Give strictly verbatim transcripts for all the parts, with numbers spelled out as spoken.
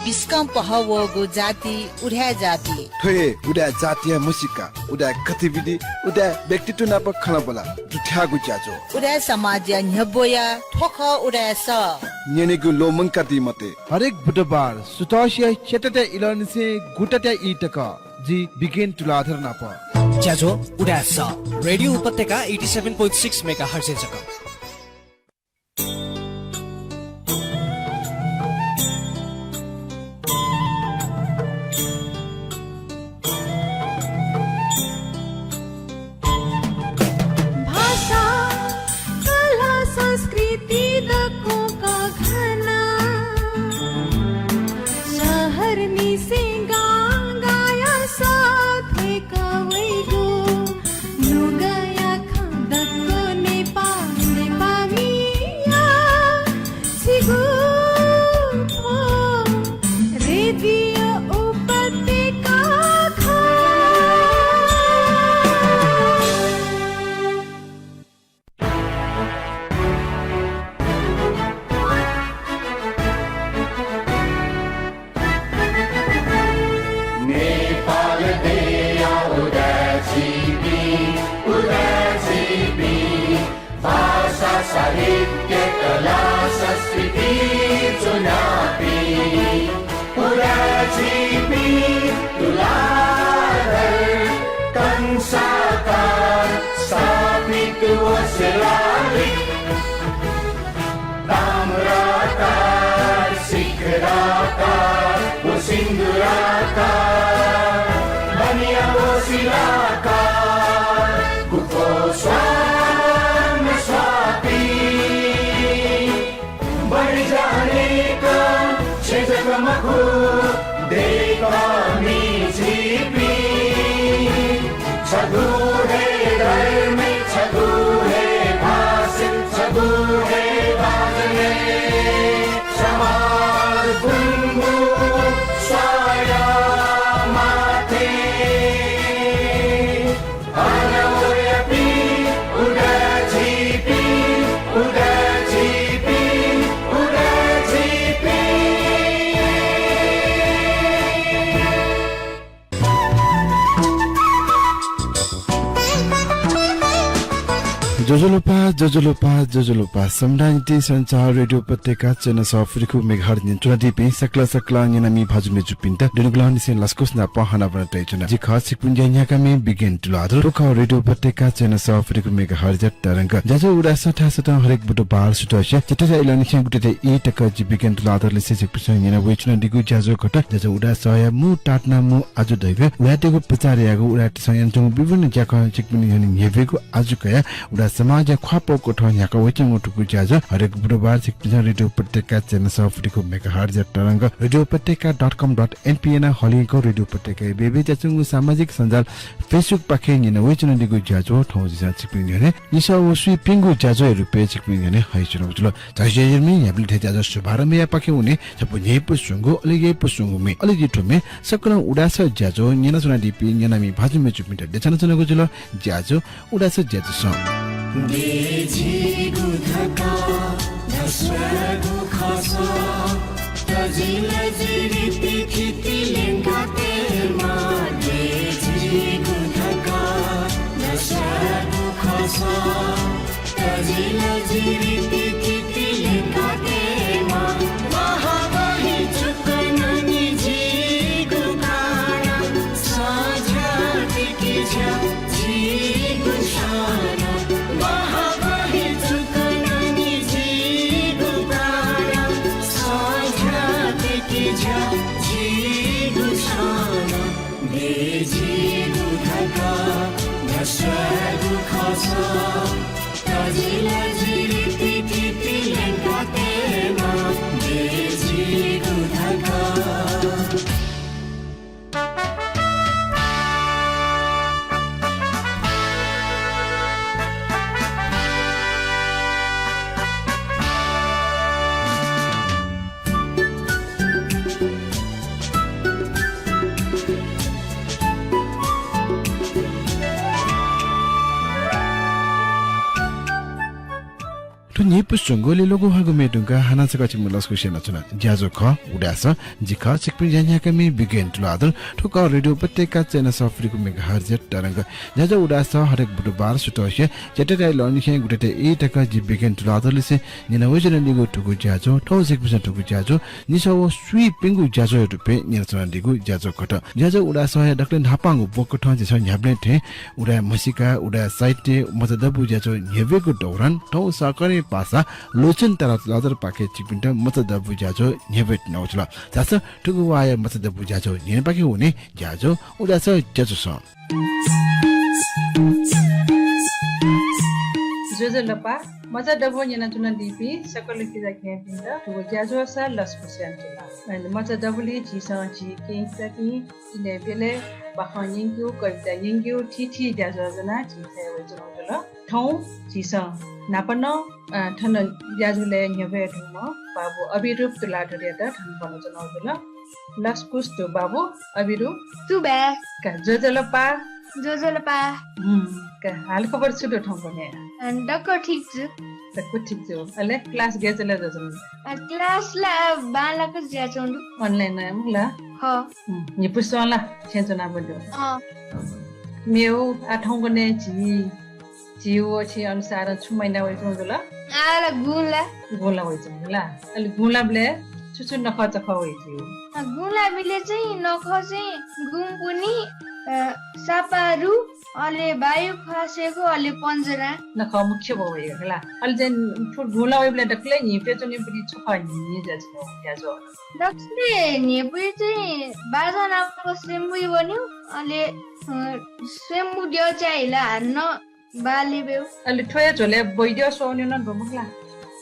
बिस्कं पहः वःगु जाति उदाय् जाति। थ्व हे उदाय् जातिया म्हसीका, उदाय् गतिविधि, उदाय् व्यक्तित्व नाप खँल्हाबल्हा दुथ्याःगु ज्याझ्वः। उदाय् समाजया न्ह्यब्वया थ्व खः उदाय् सः। न्यनेगु ल्वःमंकादी मते। हरेक बुधबार सुथसिया च्याताःया इलंनिसें गुताःया ई तक जि बिगेन तुलाधर नाप। ज्याझ्वः उदाय् सः। रेडियो उपत्यका eighty seven point six megahertz जक। भाषा, कला, संस्कृति दक्वं कःघाना। शहरनिसें गांगाया सः थ्वय्क वइगु नुगःया खँ दक्व नेपाः, नेपाःमिया छिगु थ्व रेडियो उपत्यका खः। नेपाल देय्‌या उदाय् झीपिं, उदाय् झीपिं, भाषा, साहित्य, कला, संस्कृति ज्वनापिं। उदाय् झीपिं तुलाधर, कंसाकार, स्थापित व शिलालिक, ताम्राकार, शिखराकार व सिन्दुराकार, बनिया व शिलाकार, गुफो स्वां स्वापी। बढी जा अनेक छेँ जक मखु, दय्‌कःमि झीपिं। छगू हे धर्म, छगू हे भाषा, छगू हे बाजं, समाज बुंगु स्वाया माथि। ज्वजलपा, ज्वजलपा, ज्वजलपा। समुदाय निंतिं सञ्चार रेडियो उपत्यका चय्न्हय् सफू मेगाहर्ज न्यनाच्वनादीपिं सकल सकल न्यनामि भाजु मय्जुपिन्त दुनुगलंनिसें लसकुस नाप हनाबना तयाच्वना। जि खः छिकपिनि ज्या न्ह्याकामि बिगेन तुलाधर। थ्व खः रेडियो उपत्यका चय्न्हय् सफू मेगाहर्ज तरंग। ज्याझ्वः उदाय् सः थाय् सतं हरेक बुधबार सुथसिया च्याताःया इलंनिसें गुताःया ई तक जि बिगेन तुलाधरलिसे छिकपिन्सं न्यनावयाच्वनादीगु ज्याझ्वः खः। ज्याझ्वः उदाय् सःया मू ताःतुना मू आजु धइगु उदाय्‌तय्गु प्रचार यायेगु, उदाय्‌तय्सं यानाच्वंगु विभिन्न ज्याखँ छिकपिनि न्ह्यःने न्ह्यब्वयेगु आजु कयाः उदाय् समाजया ख्वाः पौकथं न्ह्याकावयाच्वंगु थुगु ज्याझ्वः हरेक बुधबार छिकपिन्सं रेडियो उपत्यका चय्न्हय् सफू मेगाहर्ज तरंग, रेडियो उपत्यका dot com dot np यानाः हलिंक रेडियो उपत्यकाया बय्बय् च्वंगु सामाजिक सञ्जाल Facebook पाखें न्यनावयाच्वनादीगु ज्याझ्वः थौं झीसं छिकपिनि न्ह्यःने निसः व स्वीपिंगु ज्याझ्वःया रुपय् छिकपिनि न्ह्यःने हयाच्वनागु जुल। धात्थें ज्याझ्वः सुभारम्भ यायेपाखें वने छपु न्ह्यइपुसे च्वंगु, अले यइपुसे च्वंगु म्ये, अले जि थ्व म्ये सकलें उदाय् सः ज्याझ्वः न्यनाच्वनादीपिं न्यनामि भाजु मय्जुपिन्त देछानाच्वनागु जुल। ज्याझ्वः उदाय् सः ज्याझ्वलय्। सुंगोली लोगु हागु मे दुंका हाना छकः छिकपिनि लसकुस यानाच्वना। ज्याझ्वः खः उदाय् सः, जि खः छिकपिनि ज्या न्ह्याकामि बिगेन तुलाधर। थ्व खः रेडियो उपत्यका चय्न्हय् सफुलिगु मेगाहर्ज तरंग। ज्याझ्वः उदाय् सः हरेक बुधबार सुथसिया च्याताताया लःनिसें गुताताया ई तक जि बिगेन तुलाधरलिसे न्यना वयाच्वनादीगु थुगु ज्याझ्वः, थौं छिकपिन्सं थुगु ज्याझ्वः निसः व स्वीपिंगु ज्याझ्वःया रुपय् न्यनाच्वनादीगु ज्याझ्वः खः। ज्याझ्वः उदाय् सःया दकलय् न्हापांगु ब्वकथं झीसं न्ह्याबलें थें उदाय् म्हसीका, उदाय् साहित्य, मचा दबू ज्याझ्वः न्ह्यब्वयेगु दौरान थौं सहकर्मी पासा लोचन तारा तुलाधरपाखें छिकपिन्त मचा दबू ज्याझ्वः न्ह्यब्वये त्यनावल। झासँ थुगु वाःया मचा दबू ज्याझ्वः न्यनेपाखे वने ज्याझ्वः उदाय् सः ज्याझ्वलय्। ज्वजलपा, मचा दबू न्यनाच्वनादीपिं सकल किजा केहेँपिन्त थुगु ज्याझ्वलय् लसकुस यानाच्वना। अले मचा दबूलिं झीसं झी केहेँ किजापिं इलय् ब्यलय् बाखं न्यंकेगु, कविता न्यंकेगु, थीथी ज्याझ्वः ज्वनाः झी थथे वयाच्वनागु जुल। थौं झीसं न्हापा नं, अ, थन ज्याझ्वलय् न्ह्यब्वये धुंम्ह बाबु अभिरूप तुलाधरयात थन ब्वनाच्वनागु जुल। लसकुस दु बाबु अभिरूप। सुभाय्। का, ज्वजलपा। ज्वजलपा। हम्म, का, हालखबर छु दु थौंकन्हय्? अ, दक्व ठीक जु। दक्व ठीक जु। अले class गय् चले जुयाच्वन? अ, class ला बांलाक जुयाच्वंगु दु। Online नं मखु ला? हँ। हम्म, न्हिपु स्वं ला छेँय् च्वनाः ब्वने दु। अँ। मेगु, आ, थौंकन्हय् झी झी व छि अनुसारं छु महिना वइच्वंगु जुल? आः ला गुंला। गुंला वइच्वंगु जुल। अले गुंलाबलय् छु छु नखःचखः वइच्वंगु? अ, गुंलाबलय् चाहिँ नखः चाहिँ गुंपुन्हि, अ, सापारु, अले बायु ख्वासेगु, अले पञ्जरा। नखः मुख्य भव वइगु खला। अले चाहिँ थ्व गुंला वइबलय् दकलय् न्हिपु च्वनीपिं छु खः, न्हिं ज्याझ्वः, ज्याझ्वः? दकलय् न्हिपु चाहिँ बाजं नाप स्वयम्भू वनीगु, अले, अ, स्वयम्भू द्यः चाहिँ ला हानं बालय् ब्यु। अले थ्वया झ्वलय् बैद्य स्वःवनीगु नं दु मखु ला?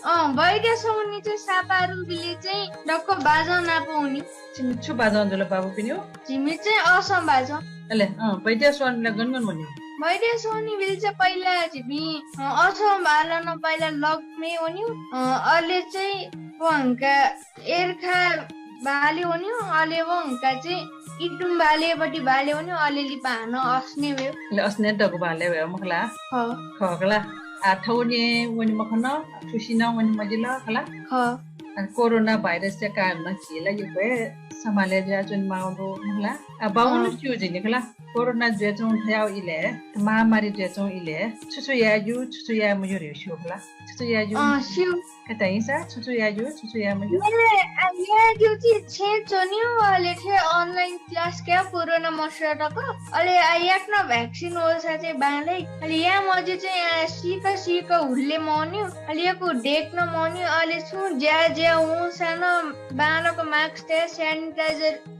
अँ, बैद्य स्वःवनी चाहिँ सापारुबलय् चाहिँ दक्व बाजं नाप वनी। छिमि छु बाजं जुल बाबुपिनिगु? जिमि चाहिँ असं बाजं। अले, अँ, बैद्य स्वःवनीबलय् गन गन वनीगु? बैद्य स्वःवनीबलय् चाहिँ पहिला जिमि, अँ, असं बालं पहिला लग्मे वनीगु, अँ, अले चाहिँ वंका एर्खा बालय् वनीगु, अले वंका चाहिँ इतुम बालय् बति बालय् वनीगु, अले लिपा हानं असनय् वयेगु। अले असनय् दगु बालय् वयेगु मखु ला? हँ। खः खला। आ, थौंकन्हय् वने मखन, थुसिनं वने मजिल खला। हँ। आ, कोरोना भाइरसया कारणं झी ला यक्व हे सम्हालय् जुयाच्वनेमाःगु दु मखु ला। आ, बाबुं नं स्यू जिं खला। कोरोना जुयाच्वंगु थ्व इलय्, महामारी जुयाच्वंगु इलय् छु छु याये ज्यू, छु छु याये मज्यू धइगु स्यू खला। छु छु याये ज्यू? अँ, स्यू। का धाइसा, छु छु याये ज्यू, छु छु याये मज्यू? याये, आ, याये ज्यू चाहिँ छेँय् च्वनीगु, अले थें online class कयाः कोरोना मस्यू तक। अले आ याकनं vaccine वःसा चाहिँ बांलाइ। अले याये मज्यू चाहिँ आ सीक सीक हुले मवनीगु। अले यक्व डेक नं मवनीगु। अले छुं ज्या ज्या वंसा नं बांलाक mask तयाः sanitizer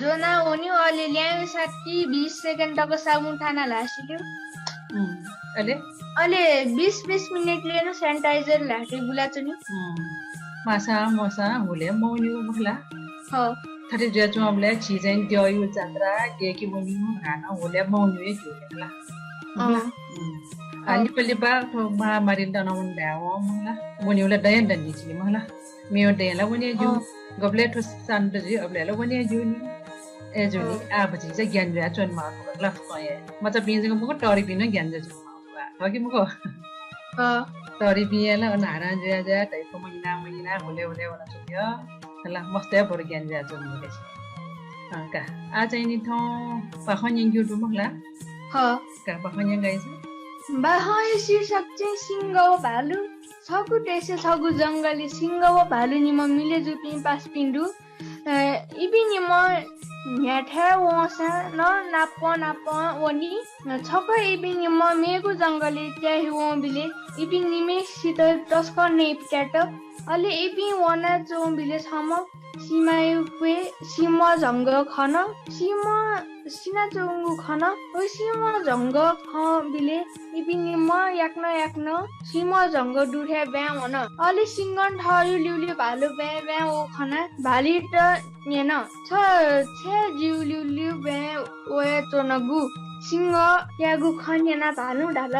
ज्वनाः वनीगु, अले ल्याहां वयेसाथं बिस second तक साबुन थानाः ल्हासेगु। उम्, अले? अले बिस बिस मिनेटय् नं sanitizer ल्हातय् बुलाच्वनीगु। उम्, मासां मसां हुले मवनीगु मखु ला? हँ। थथे जुयाच्वंबलय् झी चाहिँ द्यःया जात्रा गय्के वनीगु, हानं हुले मवनीगु हे ज्यू खला। अँ। उम्। आ, हँ। लिपा लिपा थ्व महामारी दनावने धायेवं मखु ला? वनीगु ला दयां दनि झी मखु ला? मेगु दँय् ला वने ज्यू। अँ। गबलय् थ्व शान्त जुइ, अबलय् ला वने ज्यू नि। अय् जूनि, अँ। आः भतिचा ज्ञान जुयाच्वनेमाः खः ला, थुकथं हे। मचापिं जक मखु, तःधिपिं नं ज्ञान जुयाच्वनेमाः खः कि मखु? अँ। तःधिपिं हे ला अन हारां जुया जुया, धैपु मजिना मजिना, हुले हुले वनाच्वनी। हला, मस्त हे बरु ज्ञान जुयाच्वनी मखु। अँ, का। आः चाहिँ नि थौं बाखं न्यंकेगु दु मखु ला? हँ। का, बाखं न्यंका। बाखंया शीर्षक चाहिँ सिंह व भालु। छगू देशय् छगू जंगलय् सिंह व भालु निम्ह मिले जूपिं पासापिं दु। अ, इपिं निम्ह न्ह्याथाय् वंसां नं नाप नाप वनी। छकः इपिं निम्ह मेगु जंगलय् त्याये वंबलय् इपिं निम्हय्सित तसकं नये पिकात। अले इपिं वनाच्वंबलय् छम्ह सिमाया क्वय् सिंह झंगः खन। सिंह सिनाच्वंगु खन। व सिंह झंगः खंबलय् इपिं निम्ह याकनं याकनं सिंह झंगः दुथाय् ब्वाँय् वन। अले सिंहं थःगु ल्यूल्यू भालु ब्वाँय् ब्वाँय् वःगु खनाः भालुयात न्यन, छ छाय् जिगु ल्यूल्यू ब्वाँय् वयाच्वनागु? सिंहयागु खँ न्यनाः भालुं धाल,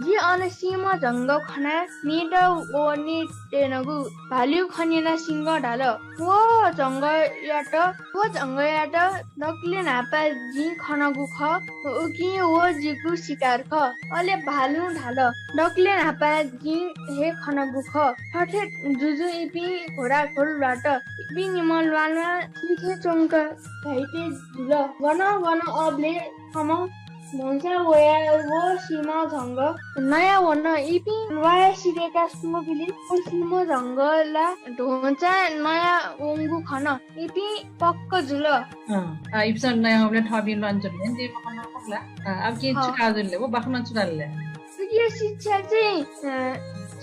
जि अन सिंह झंगः खनाः म्येत वने त्यनागु। भालुयागु खँ न्यनाः सिंहं धाल, व झंगःयात, व झंगःयात दकलय् न्हापा जिं खनागु खः, उकिं व जिगु शिकार खः।" अले भालुं धाल, "दकलय् न्हापां जिं हे खनागु खः।" थथे जुजुं इपिं घोडाघोडा ल्वात। इपिं निम्ह ल्वांल्वां सिखे च्वंक झाइगु जुल। गनं गनं अबलय् छम्ह धोंचा वयाः व सिमा झंगः नयावन। इपिं ल्वाः सिधय्काः स्वंबलय् व सिमा झंगः ला धोंचा नयावंगु खन। इपिं पक्क जुल। अँ, आ, इपिसं नयावंबलय् थःपिं ल्वाना च्वंबलय् देय् बाखं नं पकला। अँ, अब कि छु का जुल ले? व बाखं नं छु का ले? थुकिया शिक्षा चाहिँ, अँ,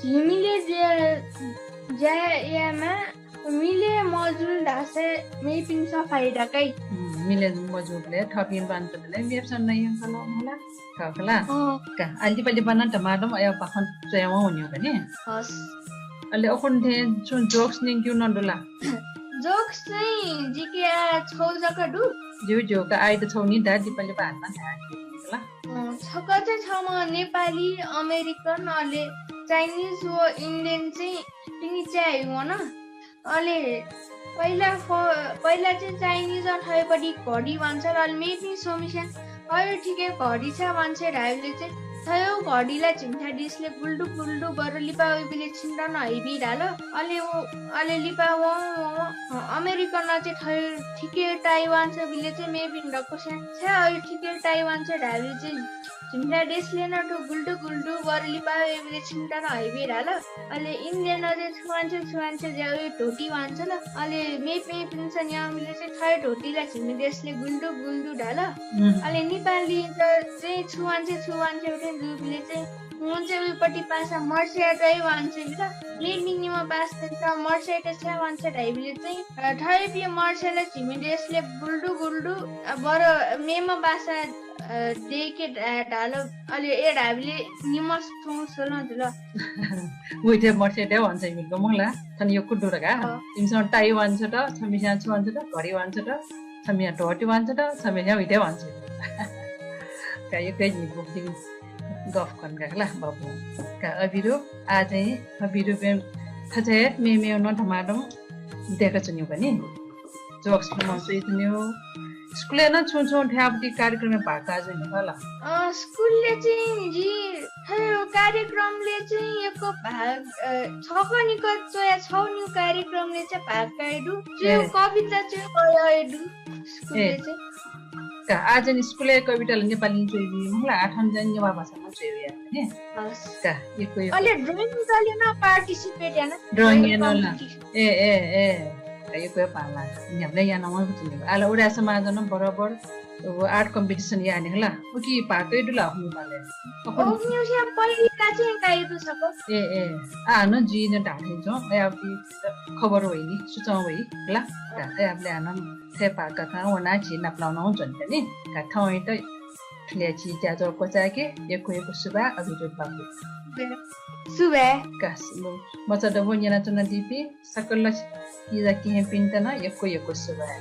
झिंनिदँ ज्या, ज्या यायेमाः, मिलय् मजुल धाःसा मेपिन्सं फाइदा काइ। उम्, मिलय् मजुबलय् थःपिं बान्त दलय् मेपिन्सं नयावंकल मला। खः खला। अँ। का, आ लिपा लिपा नं धमाधम अय् बाखं च्वयावं वनेगु का नि। हस्। अले अखुन्थें छुं jokes न्यंकेगु नं दु ला? Jokes चाहिँ जिके आ छौ जक दु। ज्यू ज्यू, का आइत छौ नि धा, लिपा लिपा हानं धाये खला। अँ, छकः चाहिँ छम्ह नेपाली, American, अले Chinese व Indian चाहिँ पिने च्याय् वन। अले पहिला फ-, पहिला चाहिँ Chinese-ं थःगु पट्टि घडी वांछ्वल, अले मेपिं स्वम्हेस्यां थःगु थिके घडी छाय् वांछ्वये धायेबलय् चाहिँ थःगु घडी ला झिंथ्याः देशलय् गुल्दु गुल्दु बरु लिपा वइबलय् छिमित नं हइबी धाल। अले व, अले लिपा वं वं, अ, American-ं चाहिँ थःगु थिके time वांछ्वयेबलय् चाहिँ मेपिं दक्वस्यां छाय् अय् थिके time वांछ्वये धायेबलय् चाहिँ झिंथ्याः देशलय् नं थ्व गुल्दु गुल्दु बरु लिपा वइबलय् छिमित नं हइबी धाल। अले Indian-ं चाहिँ छु वांछ्वये, छु वांछ्वये, ज्या वइ धोती वांछ्वल। अले मेपिं, मेपिन्सं न्याःबलय् चाहिँ थःगु धोती ला झिंथ्याः देशलय् गुल्दु गुल्दु धाल। उम्। अले नेपालीत चाहिँ छु वांछ्वये, छु वांछ्वये थें जूबलय् चाहिँ वं चाहिँ वइ पट्टि पासा मर्स्यात हे वांछ्वये बिल। मेपिं निम्ह पासापिन्सं मर्स्यात छाय् वांछ्वये धाइबलय् चाहिँ, अ, थःगु मर्स्या ला झिंथ्याः देशलय् गुल्दु गुल्दु, अ, बरु मेम्ह पासा, अ, दय्के धा-, धाल। अले अय् धाइबलय् निम्हं छुं स्वलं जुल। वइथें मर्स्यात हे वांछ्वये बिल मखु ला, थन यक्व दु धकाः। अँ। इमिसं time वांछ्वत, छम्हेस्यां छु वांछ्वत, घडी वांछ्वत, छम्हेस्यां धोती वांछ्वत, छम्हेस्यां वइथें वांछ्वये बिल। का यक्व हे न्ह्यइपुगु गफ खन का खला बाबु। का अभिरूप, आः चाहिँ अभिरूपं थथे हे मेमेगु नं धमाधम दय्काच्वनीगु का नि। Jokes नं च्वयाच्वनीगु। स्कुलय् नं छुं छुं थ्याःपति कार्यक्रमय् भाग काः जुइ नि खला? अँ, स्कुलय् चाहिँ जि थ्व कार्यक्रमलय् चाहिँ यक्व भाग, अ, छकः निकः च्वया छगू निगू कार्यक्रमलय् चाहिँ भाग काये दु। च्वया ए। कविता चाहिँ च्वये दु स्कुलय् ए। चाहिँ। का, आः चाहिँ स्कुलय् कविता ला नेपालीं च्वयाबी मखु ला, आः थन चाहिँ नेवाः भाषां च्वयाबी नि। हस्। का, यक्व यक्व। अले drawing-य् नं participate याना। Drawing-य् नं ला। Competition। ए, ए, ए। का, यक्व बांला। न्ह्याबलें याना वं बुझिनि। आः ला उदाय् समाजं नं बराबर व art competition याःनि खला। उकी भाग काये दु ला अखुन्हु बालय्? अखुन्हु। अखुन्हु चाहिँ पहिला चाहिँ काये दु छकः। ए, ए। आः नं जिं नं धाःथें च्वं। अय् अबलय् खबर वइ नि, सुचं वइ खला। का, अय् अबलय् हानं थथे भाग काकां वनाः झी नापलाः नं च्वनेत नि। का, थौंयात थुलि झी ज्याझ्वः क्वचाय्के यक्व यक्व सुभाय् अभिरूप बाबु। सुभाय्। का, सु-, मचादबू न्यनाच्वनादीपिं सकल किजा किजापिन्त नं यक्व यक्व सुभाय्।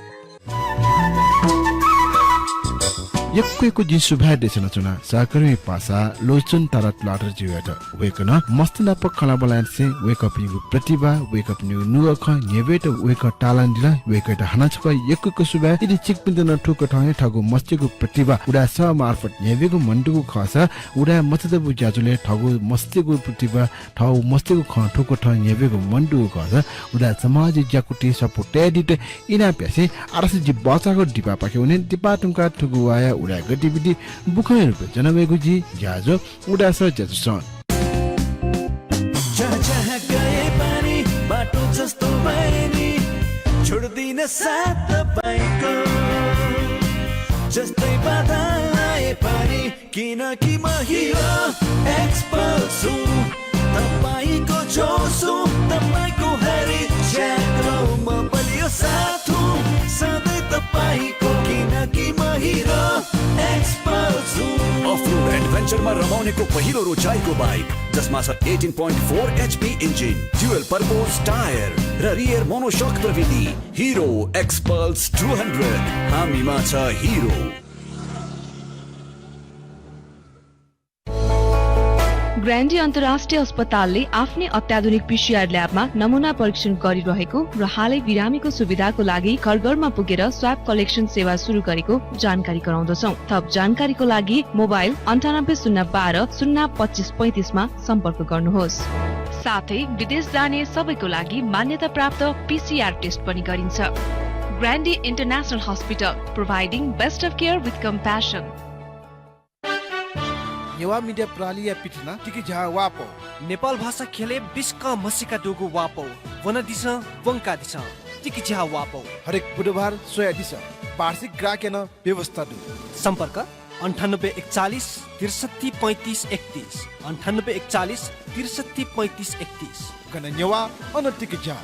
यक्व यक्व जिं सुभाय् देछानाच्वना सहकर्मी पासा लोचन तारा तुलाधरजुयात। वय्कलं मस्त नाप खँल्हाबल्हा यासें वय्कःपिनिगु प्रतिभा, वय्कःपिनिगु नुगः खँ न्ह्यब्वयेत वय्कः ताःलादिल। वय्कःयात हानं छकः यक्व यक्व सुभाय्। यदि छिकपिन्त नं थुकथं हे थःगु मस्तय्गु प्रतिभा उदाय् सः मार्फत न्ह्यब्वयेगु मन दुगु खःसा, उदाय् मचादबू ज्याझ्वलय् थःगु मस्तय्गु प्रतिभा, थःगु मस्तय्गु खँ थुकथं न्ह्यब्वयेगु मन दुगु खःसा, उदाय् समाजिक ज्याकुथिइ स्वापू तयादीत इनाप यासें आःतकं जि बचाःगु दिपापाखे वने। दिपा धुंकाः थुगु वाःया उदाय् गतिविधि बुखँया रूपय् ज्वनावयेगु जि ज्याझ्वः उदाय् सः ज्याझ्वलय्। जहाँ जहाँ गए पनि बाटो जस्तो भए नि, छोड्दिनँ साथ तपाईँको। जस्तै बाधा आए पनि, किनकि म हिरो एक्सपल्स हुँ। तपाईँको जोस हुँ, तपाईँको हरेक च्याकलमा म बलियो साथ हुँ, सधैँ तपाईँको, किनकि म हिरो एक्सपल्स हुँ। अफ रोड एडभेन्चरमा रमाउनेको पहिलो रोचाइको बाइक, जसमा छ eighteen point four H P engine, dual purpose tyre र रियर मोनोसक प्रविधि। हिरो एक्सपल्स टू हन्ड्रेड, हामीमा छ हिरो। ग्रान्डी अन्तर्राष्ट्रिय अस्पतालले आफ्नै अत्याधुनिक पीसीआर ल्याबमा नमुना परीक्षण गरिरहेको र हालै बिरामीको सुविधाको लागि घरघरमा पुगेर स्वाब कलेक्सन सेवा सुरु गरेको जानकारी गराउँदछौं। थप जानकारीको लागि मोबाइल अन्ठानब्बे शून्य बाह्र शून्य पच्चिस पैंतिसमा सम्पर्क गर्नुहोस्। साथै विदेश जाने सबैको लागि मान्यताप्राप्त पीसीआर टेस्ट पनि गरिन्छ। Grande International Hospital, providing best of care with compassion. Newah मिडिया प्रणालीया पिथना टिकिझ्याः वापौ। नेपाल भाषा ख्यलय् बिस्कं म्हसीका दुगु वापौ। वनादिसँ, वंकादिसँ। टिकिझ्याः वापौ। हरेक बुधबार स्वयादिसँ। वार्षिक ग्राहकया नं व्यवस्था दु। सम्पर्क अन्ठानब्बे एकचालिस त्रिसट्ठी पैंतिस एकतिस, अन्ठानब्बे एकचालिस त्रिसट्ठी पैंतिस एकतिस। गन नेवाः, अन टिकिझ्याः।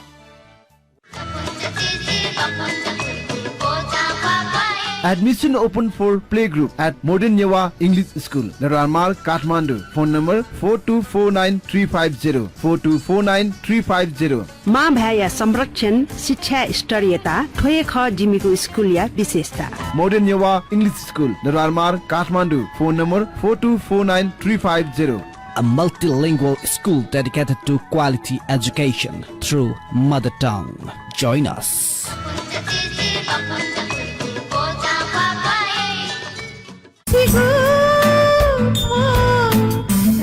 Admission open for playgroup at Modern Newa English School, Nararmar, Kathmandu. Phone number four two four nine three five zero, four two four nine three five zero. मां भाय्‌या संरक्षण, शिक्षा स्तरीयता, थ्व हे खः जिमिगु स्कुलया विशेषता। Modern Newa English School, Nararmar, Kathmandu. Phone number four two four nine three five zero. A multilingual school dedicated to quality education through mother tongue. Join us.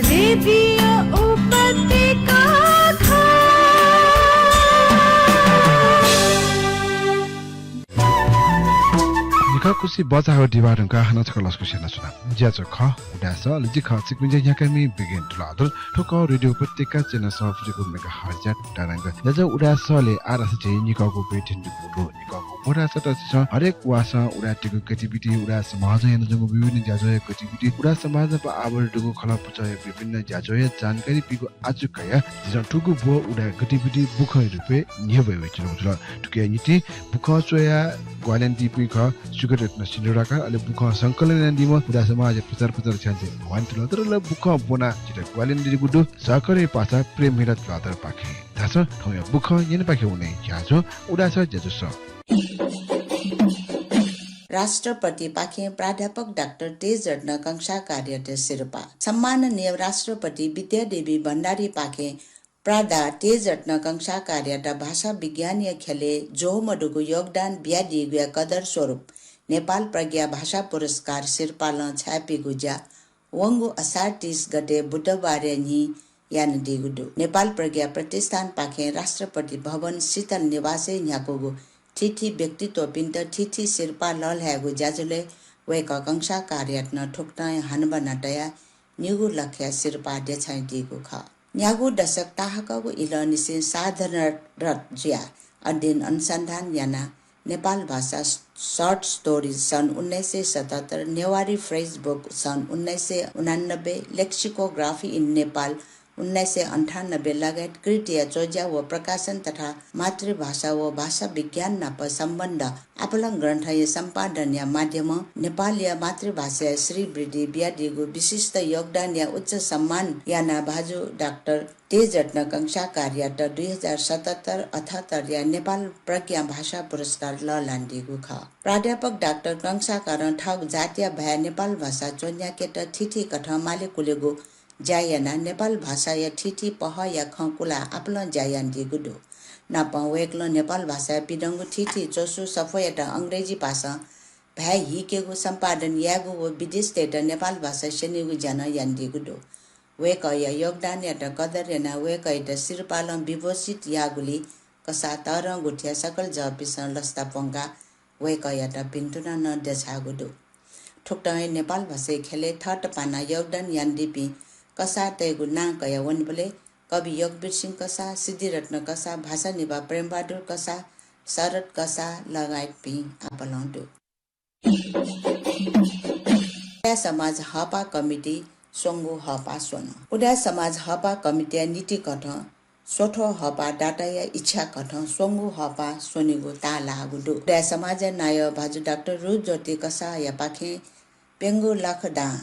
Radio उपत्यका। निखःकुसी बचाः व दिवा धुंकाः हानं छकः लसकुस यानाच्वना। ज्याझ्वः खः उदाय् सः, अले जि खः छिकपिनि ज्या न्ह्याकामि बिगेन तुलाधर। थ्व खः रेडियो उपत्यका चय्न्हय् सौ फुतिगु मेगाहर्जया तरांग। ज्याझ्वः उदाय् सः ले आः धाःसा झी निखःगु ब्वय् थ्यंगु दु। निखःगु ब्व धाःसा त झीसं हरेक वासं उदाय्‌तय्गु गतिविधि, उदाय् समाजं यानाच्वंगु विभिन्न ज्याझ्वःया गतिविधि, उदाय् समाजं नाप आबद्ध दुगु खलःपुचःया विभिन्न ज्याझ्वःया जानकारी बीगु आजु कयाः झीसं थुगु ब्व उदाय् गतिविधि बुखंया रुपय् न्ह्यब्वया वयाच्वनागु जुल। थुकिया निंतिं बुखं च्वयाः ग्वाहालि यानादीपिं खः सुगतरत्न सिन्धुराकार, अले बुखं संकलन यानादीम्ह उदाय् समाजया प्रचार प्रसार छ्याञ्जे भवानी तुलाधर, अले बुखं ब्वनाः झीत ग्वाहालि यानादीगु दु सहकर्मी पासा प्रेमहिरा तुलाधरपाखें। धाःसा थौंया बुखं न्यनेपाखे वने ज्याझ्वः उदाय् सः ज्याझ्वलय्। राष्ट्रपतिपाखें प्राध्यापक डाक्टर तेजरत्न कंसाकारयात सिरपाः। सम्माननीय राष्ट्रपति विद्यादेवी भण्डारीपाखें प्राध्या तेजरत्न कंसाकारयात भाषा विज्ञानया ख्यलय् ज्वःमदुगु योगदान बियादीगुया कदर स्वरूप नेपाल प्रज्ञा भाषा पुरस्कार सिरपालं छाय्‌पीगु ज्या वंगु असार तीस गते बुधबारया न्हि यानादीगु दु। नेपाल प्रज्ञा प्रतिष्ठानपाखें राष्ट्रपति भवन शीतल निवासय् न्ह्याकूगु थीथी व्यक्तित्वपिन्त थीथी सिरपाः लःल्हायेगु ज्याझ्वलय् वय्‌कः कंसाकारयात नं थुकथं हे हनाबना तयाः निगू लखया सिरपाः देछानादीगु खः। न्यागू दशक ताहाकःगु इलंनिसें साधनारत जुयाः अध्ययन अनुसन्धान यानाः नेपाल भाषा short story सन् उन्नाइस सय सतहत्तर, नेवारी phrase book सन् उन्नाइस सय उनानब्बे, Lexicography in Nepal उन्नाइस सय अन्ठानब्बे लगायत कृतिया च्वज्या व प्रकाशन तथा मातृभाषा व भाषा विज्ञान नाप सम्बन्ध आपालं ग्रन्थया सम्पादनया माध्यमं नेपालया मातृभाषाया श्रीवृद्धि बियादीगु विशिष्ट योगदानया उच्च सम्मान यानाः भाजु डाक्टर तेजरत्न कंसाकारयात दुई हजार सतहत्तर अठहत्तरया नेपाल प्रज्ञा भाषा पुरस्कार लःल्हानादीगु खः। प्राध्यापक डाक्टर कंसाकारं थःगु जातया भाय् नेपाल भाषा च्वन्ह्याकेत थीथी कथं माले कुलेगु ज्या यानाः नेपाल भाषाया थीथी पहःया खँ कुलाः आपालं ज्या यानादीगु दु। नापं वय्‌कलं नेपाल भाषाया पिदंगु थीथी च्वसु सफूयात अंग्रेजी भाषां भाय् हीकेगु, सम्पादन यायेगु व विदेशीतय्‌त नेपाल भाषा स्यनेगु ज्या नं यानादीगु दु। वय्‌कःया योगदानयात कदर यानाः वय्‌कःयात सिरपालं विभूषित याःगुलिइ कसाः तःधंगु थें सकल जःपिन्सं लसता प्वंकाः वय्‌कःयात भिन्तुना नं देछाःगु दु। थुकथं हे नेपाल भाषाया ख्यलय् थःत पानाः योगदान यानादीपिं कसाःतय्‌गु नां कयाः वनेबलय् कवि योगवीर सिंह कसाः, सिद्धिरत्न कसाः, भाषा निभाः प्रेमबहादुर कसाः, शरद कसाः लगायतपिं आपालं दु। उदाय् समाज हःपाः कमिटी स्वंगू हःपाः स्वन। उदाय् समाज हःपाः कमिटीया नीतिकथं स्वथ्व हःपाः दाताया इच्छाकथं स्वंगू हःपाः स्वनेगु ताःलाःगु दु। उदाय् समाजया नायः भाजु डाक्टर रूपज्योति कसाःयापाखें प्यंगू लाख दां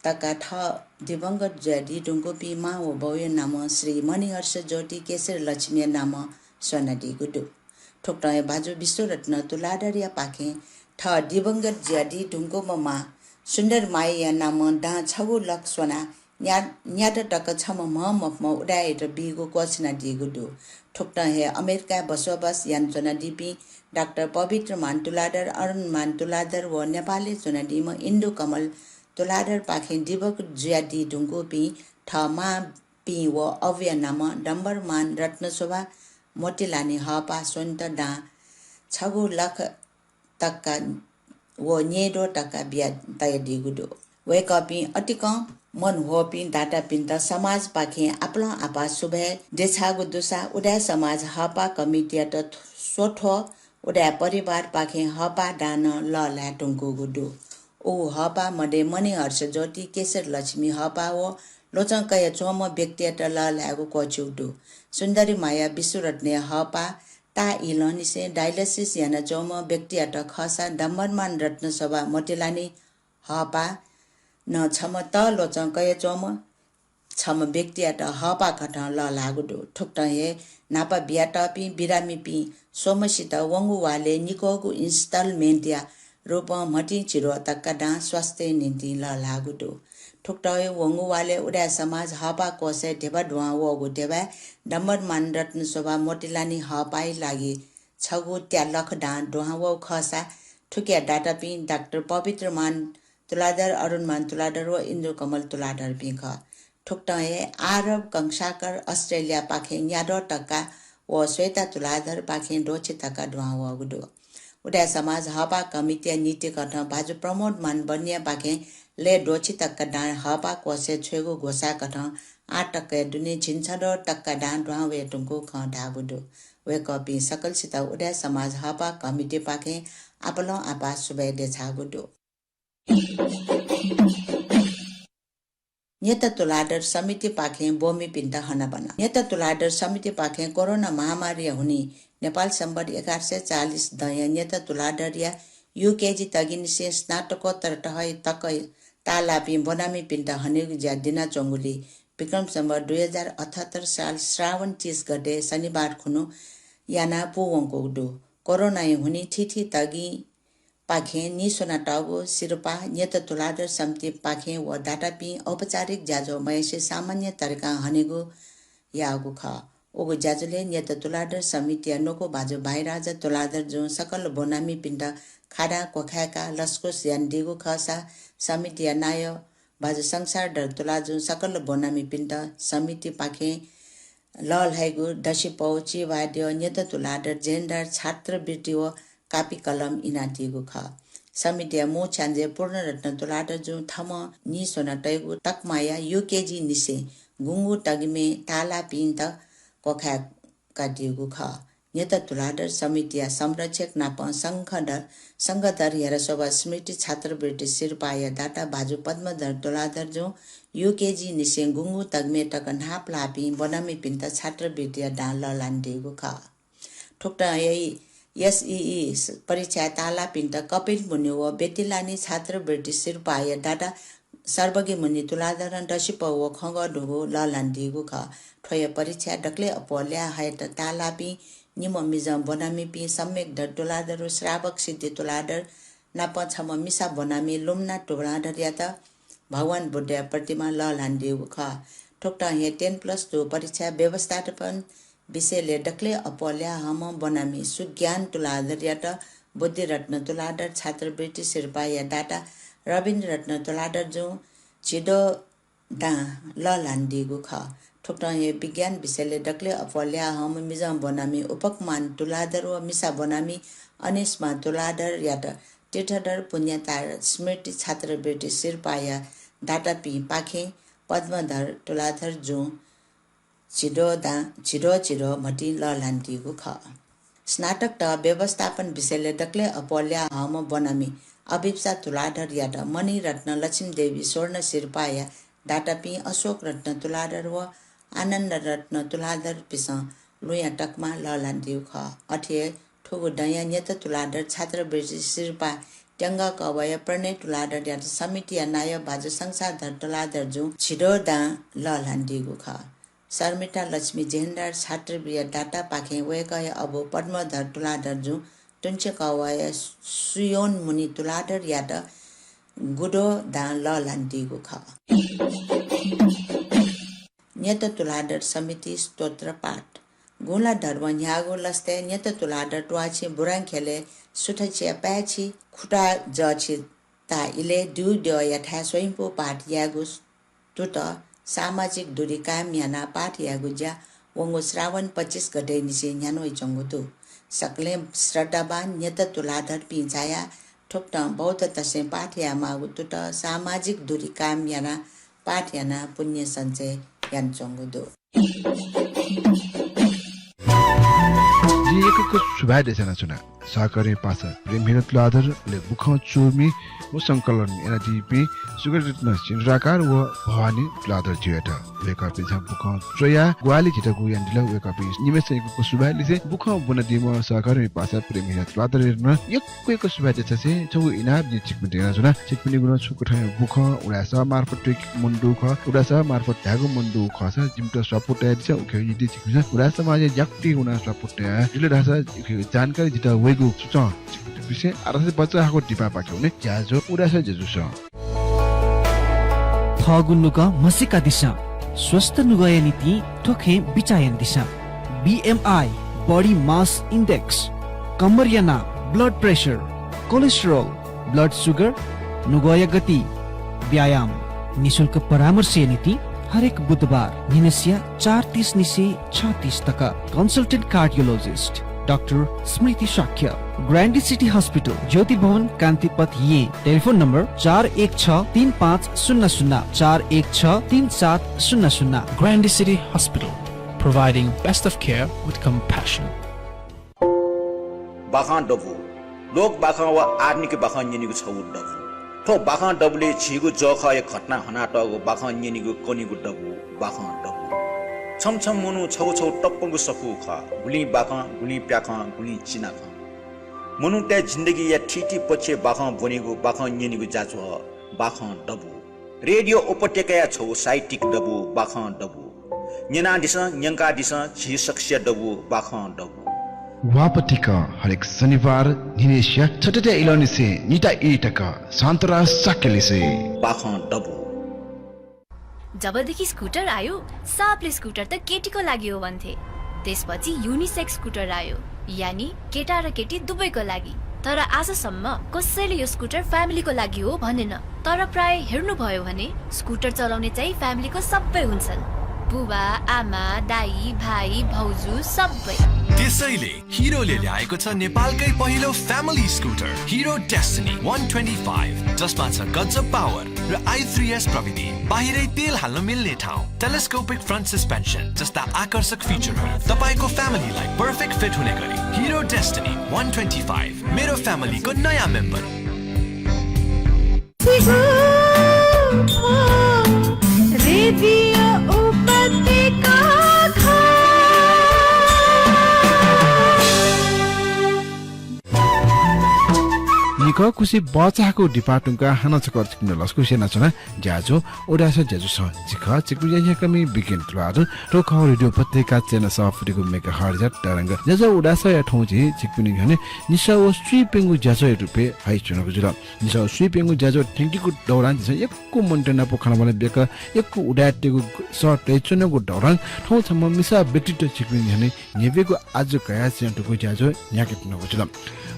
तका थः दिवंगत जुयादी धुंकूपिं मां व बौया नामं श्री मणिहर्ष ज्योति केशरी लक्ष्मीया नामं स्वनादीगु दु। थुकथं हे भाजु विश्वरत्न तुलाधरयापाखें थः दिवंगत जुयादी धुंकूम्ह मां सुन्दरमायाया नामं दां छगू लाख स्वनाः न्या-, न्यादँ तक छम्ह म्ह मफुम्ह उदाय्‌यात बीगु क्वःछिनादीगु दु। थुकथं हे अमेरिकाय् बसोबास यानाच्वनादीपिं डाक्टर पवित्र मान तुलाधर, अरुण मान तुलाधर व नेपालय् च्वनादीम्ह इन्दु कमल तुलाधरपाखें दिवंगत जुयादी धुंकूपिं थः मांपिं व अबुया नामं डम्बर मान रत्नशोभा मोतिलानी हःपाः स्वयेत दां छगू लख तक्का व न्यय्‌द्वः तक्का बिया तयादीगु दु। वय्‌कःपिं अतिकं मनह्वःपिं दातापिन्त समाजपाखें आपालं आपाः सुभाय् देछाःगु दुसा उदाय् समाज हःपाः कमिटीयात स्वथ्व उदाय् परिवारपाखें हःपाः दां नं लःल्हाये धुंकूगु दु। उगु हःपाः मध्ये मणिहर्ष ज्योति, केशर लक्ष्मी हःपाः व ल्वचं कयाच्वंम्ह व्यक्तियात लःल्हायेगु क्वःछिउ दु। सुन्दरी माया विश्वरत्नया हःपाः ताःइलंनिसें डायलिसिस यानाच्वंम्ह व्यक्तियात खःसा डम्बरमान रत्नशोभा मोतिलानी हःपाः नं छम्ह तःल्वचं कयाच्वंम्ह छम्ह व्यक्तियात हःपाः कथं लःल्हाःगु दु। थुकथं हे न्हापा बियातःपिं बिरामीपिं स्वम्हसित वंगु वालय् निक्वःगु इन्स्टलमेन्टया रूपं म्हतिं झिद्वः तक्का दां स्वास्थ्यया निंतिं लःल्हाःगु दु। थुकथं हे वंगु वालय् उदाय् समाज हःपाः कोषय् ध्यबा दुहां वःगु ध्यबाय् डम्बरमान रत्नशोभा मोतिलानी हःपाःया लागि छगू त्या लख दां दुहां वःगु खःसा थुकिया दातापिं डाक्टर पवित्र मान तुलाधर, अरुण मान तुलाधर व इन्दु कमल तुलाधरपिं खः। थुकथं हे आरव कंसाकर अस्ट्रेलियापाखें न्याद्वः तक्का व श्वेता तुलाधरपाखें द्वःछि तक्का दुहां वःगु दु। उदाय् समाज हःपाः कमिटीया नीतिकथं भाजु प्रमोद मान बनियापाखें लय् द्वःछि तक्का दां हःपाः कोषय् छ्वयेगु घोषाकथं आः तक्काया दुने झिंछद्वः तक्का दां दुहां वये धुंकूगु खँ धाःगु दु। वय्‌कःपिं सकलसित उदाय् समाज हःपाः कमिटीपाखें आपालं आपाः सुभाय् देछाःगु दु। न्यत तुलाधर समितिपाखें ब्वमिपिन्त हनाबना। न्यत तुलाधर समितिपाखें कोरोना महामारीया हुनिं नेपाल संवत् एघार सय चालिस दँया न्यत तुलाधरया युकेजी तगिनिसें स्नातकोत्तर तह तक ताःलाःपिं ब्वनामिपिन्त हनेगु ज्या दिनाच्वंगुलिं विक्रम संवत् दुई हजार अठहत्तर साल श्रावण तीस गते शनिबार खुन्हु यानाः पूवंकूगु दु। कोरोनाया हुनिं थीथी तगिं पाखें नीस्वनातःगु सिरपाः न्यत तुलाधर समितिपाखें व दातापिं औपचारिक ज्याझ्वः मयासें सामान्य तरिकां हनेगु याःगु खः। उगु ज्याझ्वलय् न्यत तुलाधर समितिया न्वकू भाजु भाइराजा तुलाधरजुं सकल ब्वनामिपिन्त खादां क्वखाय्काः लसकुस यानादीगु खःसा समितिया नायः भाजु संसारधर तुलाधरजुं सकल ब्वनामिपिन्त समितिपाखें लःल्हाइगु दसिपौ, चिभाद्यः, न्यत तुलाधर, झेन्डार, छात्रवृत्ति व कापी कलम इनादीगु खः। समितिया मू छ्याञ्जे पूर्णरत्न तुलाधरजुं थम्हं नीस्वना तइगु तकमाया युकेजी निसें गुंगू तगिमय् ताःलाःपिन्त क्वखाय्कादीगु खः। न्यत तुलाधर समितिया संरक्षक नापं शंखधर, शंखधर हेरशोभा स्मृति छात्रवृत्ति सिरपाःया दाता भाजु पद्मधर तुलाधरजुं युकेजी निसें गुंगू तगिमय् तक न्हापलाःपिं ब्वनामिपिन्त छात्रवृत्तिया दां लःल्हानादीगु खः। थुकथं हे एसईई परीक्षाय् ताःलाःपिन्त कपिल मुनि व बेतिलानी छात्रवृत्ति सिरपाःया दाता सर्वज्ञ मुनि तुलाधरं दसिपौ व खँग्वः धुगु लःल्हानादीगु खः। थ्व हे परीक्षाय् दकलय् अप्वः ल्याः हयेत ताःलाःपिं निम्ह मिजं ब्वनामिपिं सम्यकधर तुलाधर व श्रावक सिद्धि तुलाधर नाप छम्ह मिसा ब्वनामि लुम्ना तुलाधरयात भगवान बुद्धया प्रतिमा लःल्हानादीगु खः। थुकथं हे ten plus two परीक्षा व्यवस्थापन विषयलय् दकलय् अप्वः ल्याः हःम्ह ब्वनामि सुज्ञान तुलाधरयात बुद्धिरत्न तुलाधर छात्रवृत्ति सिरपाःया दाता रविन्द्ररत्न तुलाधरजुं झिद्वः दां लःल्हानादीगु खः। थुकथं हे विज्ञान विषयलय् दकलय् अप्वः ल्याः हःम्ह मिजं ब्वनामि उपकमान तुलाधर व मिसा ब्वनामि अनिसमा तुलाधरयात तीर्थधर पुण्यतारा स्मृति छात्रवृत्ति सिरपाःया दातापिंपाखें पद्मधर तुलाधरजुं झिद्वः दां, झिद्वः झिद्वः म्हतिं लःल्हानादीगु खः। स्नातक तह व्यवस्थापन विषयलय् दकलय् अप्वः ल्याः हःम्ह ब्वनामि अभिप्सा तुलाधरयात मणिरत्न लक्ष्मीदेवी स्वर्ण सिरपाःया दातापिं अशोक रत्न तुलाधर व आनन्द रत्न तुलाधरपिसं लुँया तकमा लःल्हानादीगु खः। अथे हे थुगु दँया न्यत तुलाधर छात्रवृत्ति सिरपाः त्यंगः कवःया प्रणय तुलाधरयात समितिया नायः भाजु संसारधर तुलाधरजुं झिद्वः दां लःल्हानादीगु खः। शर्मिता लक्ष्मी झेन्डार छात्रवृत्तिया दातापाखें वय्कःया अबु पद्मधर तुलाधरजुं तुंछे कवःया सुयोन मुनि तुलाधरयात गुद्वः दां लःल्हानादीगु खः। न्यत तुलाधर समिति स्तोत्र पाठ। गुँला धर्म न्ह्याःगु लसताय् न्यत तुलाधर त्वाःछि बुरांख्यलय् सुथचिया पाय्छि खुता जःछि ताः इलय् द्यू द्यःयाथाय् स्वयम्भू पाठ यायेगु तुतः सामाजिक दूरी कायम यानाः पाठ यायेगु ज्या वंगु श्रावण पच्चिस गतेनिसें न्ह्याना वइच्वंगु दु। सकलें श्रद्धावान न्यत तुलाधरपिं झायाः थुकथं बौद्धतसें पाठ यायेमाःगु तुतः सामाजिक दूरी कायम यानाः पाठ यानाः पुण्य सञ्चय यानाच्वंगु दु। जिं यक्व यक्व सुभाय् देछानाच्वना। सहकर्मी पासा प्रेमहिरा तुलाधर, अले बुखँ च्वमि व संकलन यानादीपिं सुगतरत्न सिन्दुराकार व भवानी तुलाधरजुयात। वय्कःपिन्सं बुखँ च्वयाः ग्वाहालि झीत यानादिल। वय्कःपिं निम्हय्सितं यक्व यक्व सुभाय् लिसें बुखँ ब्वनादीम्ह सहकर्मी पासा प्रेमहिरा तुलाधरयात नं यक्व यक्व सुभाय् देछासें छगू इनाप जिं छिकपिन्त यानाच्वना। छिकपिनिगु नं छुं कथंया बुखँ उदाय् सः मार्फत त्वय्केगु मन्दु खः। उदाय् सः मार्फत धायेगु मन्दु खःसा जिमित स्वापू तयादिसँ। उकिं यदि छिकपिन्सं उदाय् समाजय् ज्याकुति वनाः स्वापू तयादिल धाःसा उकिं जानकारी जितः वइगु सुचं छिकपिन्त बिसें आः धाःसा भचा हाकु दिपापाखे वने। ज्याझ्वः उदाय् सः ज्याझ्वलय्। थःगु नुगः म्हसीकादिसँ। स्वस्थ नुगःया निंतिं थ्व खँय् बिचाः यानादिसँ। बीएमआई, body mass index, कम्मरया नाप, blood pressure, cholesterol, blood sugar, नुगःया गति, व्यायाम। निशुल्क परामर्शया निंतिं हरेक बुधबार न्हिनसिया चार तीस निसें छ तीस तक। Consultant cardiologist डाक्टर स्मृति शाक्य, ग्रान्डी सिटी हस्पिटल, ज्योति भवन, कान्तिपथ, येँ। टेलिफोन नम्बर चार एक छ तीन पाँच शून्य शून्य, चार एक छ तीन सात शून्य शून्य। Grande City Hospital, providing best of care with compassion. बाखं दबू। लोक बाखं व आधुनिक बाखं न्यनेगु छगू दबू। थ्व बाखं दबुलिइ झीगु जःखःया घटना हनातःगु बाखं न्यनेगु कनेगु दबू बाखं दबू। छम्ह छम्ह मनू छगू छगू तप्पंगु सफू खः। गुलिं बाखं, गुलिं प्याखं, गुलिं चिनाखं। मनूतय् जिन्दगीया थीथी पक्षय् बाखं ब्वनेगु, बाखं न्यनेगु ज्याझ्वः बाखं दबू। रेडियो उपत्यकाया छगू साहित्यिक दबू बाखं दबू। न्यनादिसँ, न्यंकादिसँ, झी सकसिया दबू बाखं दबू। वापतिकं हरेक शनिबार न्हिनय्सिया छथ्याः इलंनिसें निता ई तक शान्तराज शाक्यलिसे बाखं दबू। जबदेखि स्कुटर आयो, सबले स्कुटर त केटीको लागि हो भन्थे। त्यसपछि युनिसेक्स स्कुटर आयो, यानि केटा र केटी दुवैको लागि। तर आजसम्म कसैले यो स्कुटर फ्यामिलीको लागि हो भनेन। तर प्राय हेर्नुभयो भने स्कुटर चलाउने चाहिँ फ्यामिलीको सबै हुन्छन्। बुबा, आमा, दाइ, भाइ, भाउजू सबै। त्यसैले हिरोले ल्याएको छ नेपालकै पहिलो फ्यामिली स्कुटर, हिरो डेस्टिनी वान ट्वेन्टी फाइभ, जसमा छ गजब पावर र आई थ्री एस प्रविधि। बाहिरै तेल हाल्न मिल्ने ठाउँ, टेलिस्कोपिक फ्रन्ट सस्पेन्सन जस्ता आकर्षक फिचरहरू, तपाईंको फ्यामिलीलाई पर्फेक्ट फिट हुने गरी। हिरो डेस्टिनी वान ट्वेन्टी फाइभ, मेरो फ्यामिलीको नयाँ मेम्बर। रेडियो उपत्यका। निकः खुसि बचाःगु दिपाः तुंकाः हानं छकः छिकपिन्त लसकुस यानाच्वना। ज्याझ्वः उदाय् सः ज्याझ्वलय् जि खः छिकपिनिगु ज्याझ्वः न्ह्याकामि बिकिन तुलाधर। थ्व खः रेडियो उपत्यका चय्न्हय् सफुतिगु मेगाहर्जया तरंग। ज्याझ्वः उदाय् सःया थौं झी छिकपिनि न्ह्यःने निसः व स्वीप्यंगु ज्याझ्वःया रुपय् हयाच्वनागु जुल। निसः व स्वीप्यंगु ज्याझ्वः थ्यंकीगु दौरान झीसं यक्व मनूतय् नाप खँल्हाबल्हा ब्याकः यक्व उदाय्‌तय्‌गु सः तयाच्वनागु दौरान थौं छम्ह मिसा व्यक्तित्व छिकपिनि न्ह्यःने न्ह्यब्वयेगु आजु कयाः च्वयातःगु ज्याझ्वः न्ह्याकेत्यनागु जुल।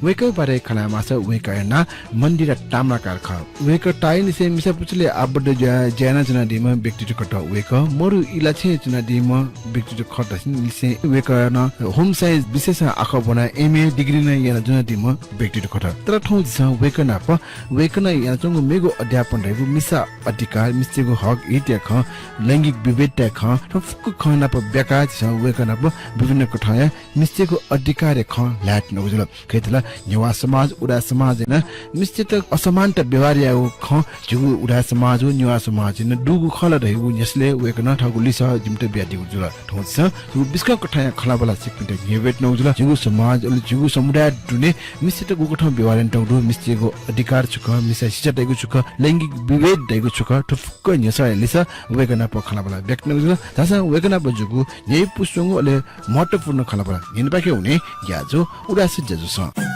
वय्‌कःया बारे खँ ल्हायेमाःसा वय्‌कःया नां मन्दिरा ताम्राकार खः। वय्‌कः ताःनिसें मिसा पुचलय् आबद्ध जुया-, जुया यानाच्वनादीम्ह व्यक्तित्व खः। वय्‌कः मरु इलाछेँय् च्वनादीम्ह व्यक्तित्व खः। धाःसां निसें वय्‌कलं होम साइन्स विषयसं आखः ब्वनाः एमए डिग्री नं यानाच्वनादीम्ह व्यक्तित्व खः। तर थौं झीसं वय्‌कः नाप वय्‌कलं यानाच्वंगु मेगु अध्यापन धइगु मिसा अधिकार, मिस्तय्‌गु हक हितया खँ, लैंगिक विभेदताया खँ, थ्व फुक्क खँ नाप ब्याकाः झीसं वय्‌कः नाप विभिन्न कथंया मिस्तय्‌गु अधिकारया खँ ल्हायेत्यनागु जुल। खः ला, नेवाः समाज, उदाय् समाजय् नं मिस्तय्‌त असमानता व्यवहार याःगु खँ झीगु उदाय् समाज व नेवाः समाजय् नं दुगु खः ला धइगु न्ह्यसलय् वय्‌कलं थःगु लिसः जिमित बियादीगु जुल। थौं झीसं थुगु बिस्कं कथंया खँल्हाबल्हा छिकपिन्त न्ह्यब्वयेत्यनागु जुल। झीगु समाज अले झीगु समुदाय दुने मिस्तय्‌त गुकथं व्यवहार यानातःगु दु, मिस्तय्‌गु अधिकार छु खः, मिसा सिचा धइगु छु खः, लैंगिक विभेद धइगु छु खः, थ्व फुक्क न्ह्यसःया लिसः वय्‌कः नाप खँल्हाबल्हा ब्याकेत्यनागु जुल। धाःसां वय्‌कः नाप जूगु न्ह्यइपुसे च्वंगु अले महत्त्वपूर्ण खँल्हाबल्हा न्ह्यःनेपाखे वने। ज्याझ्वः उदाय् सः ज्याझ्वलय्।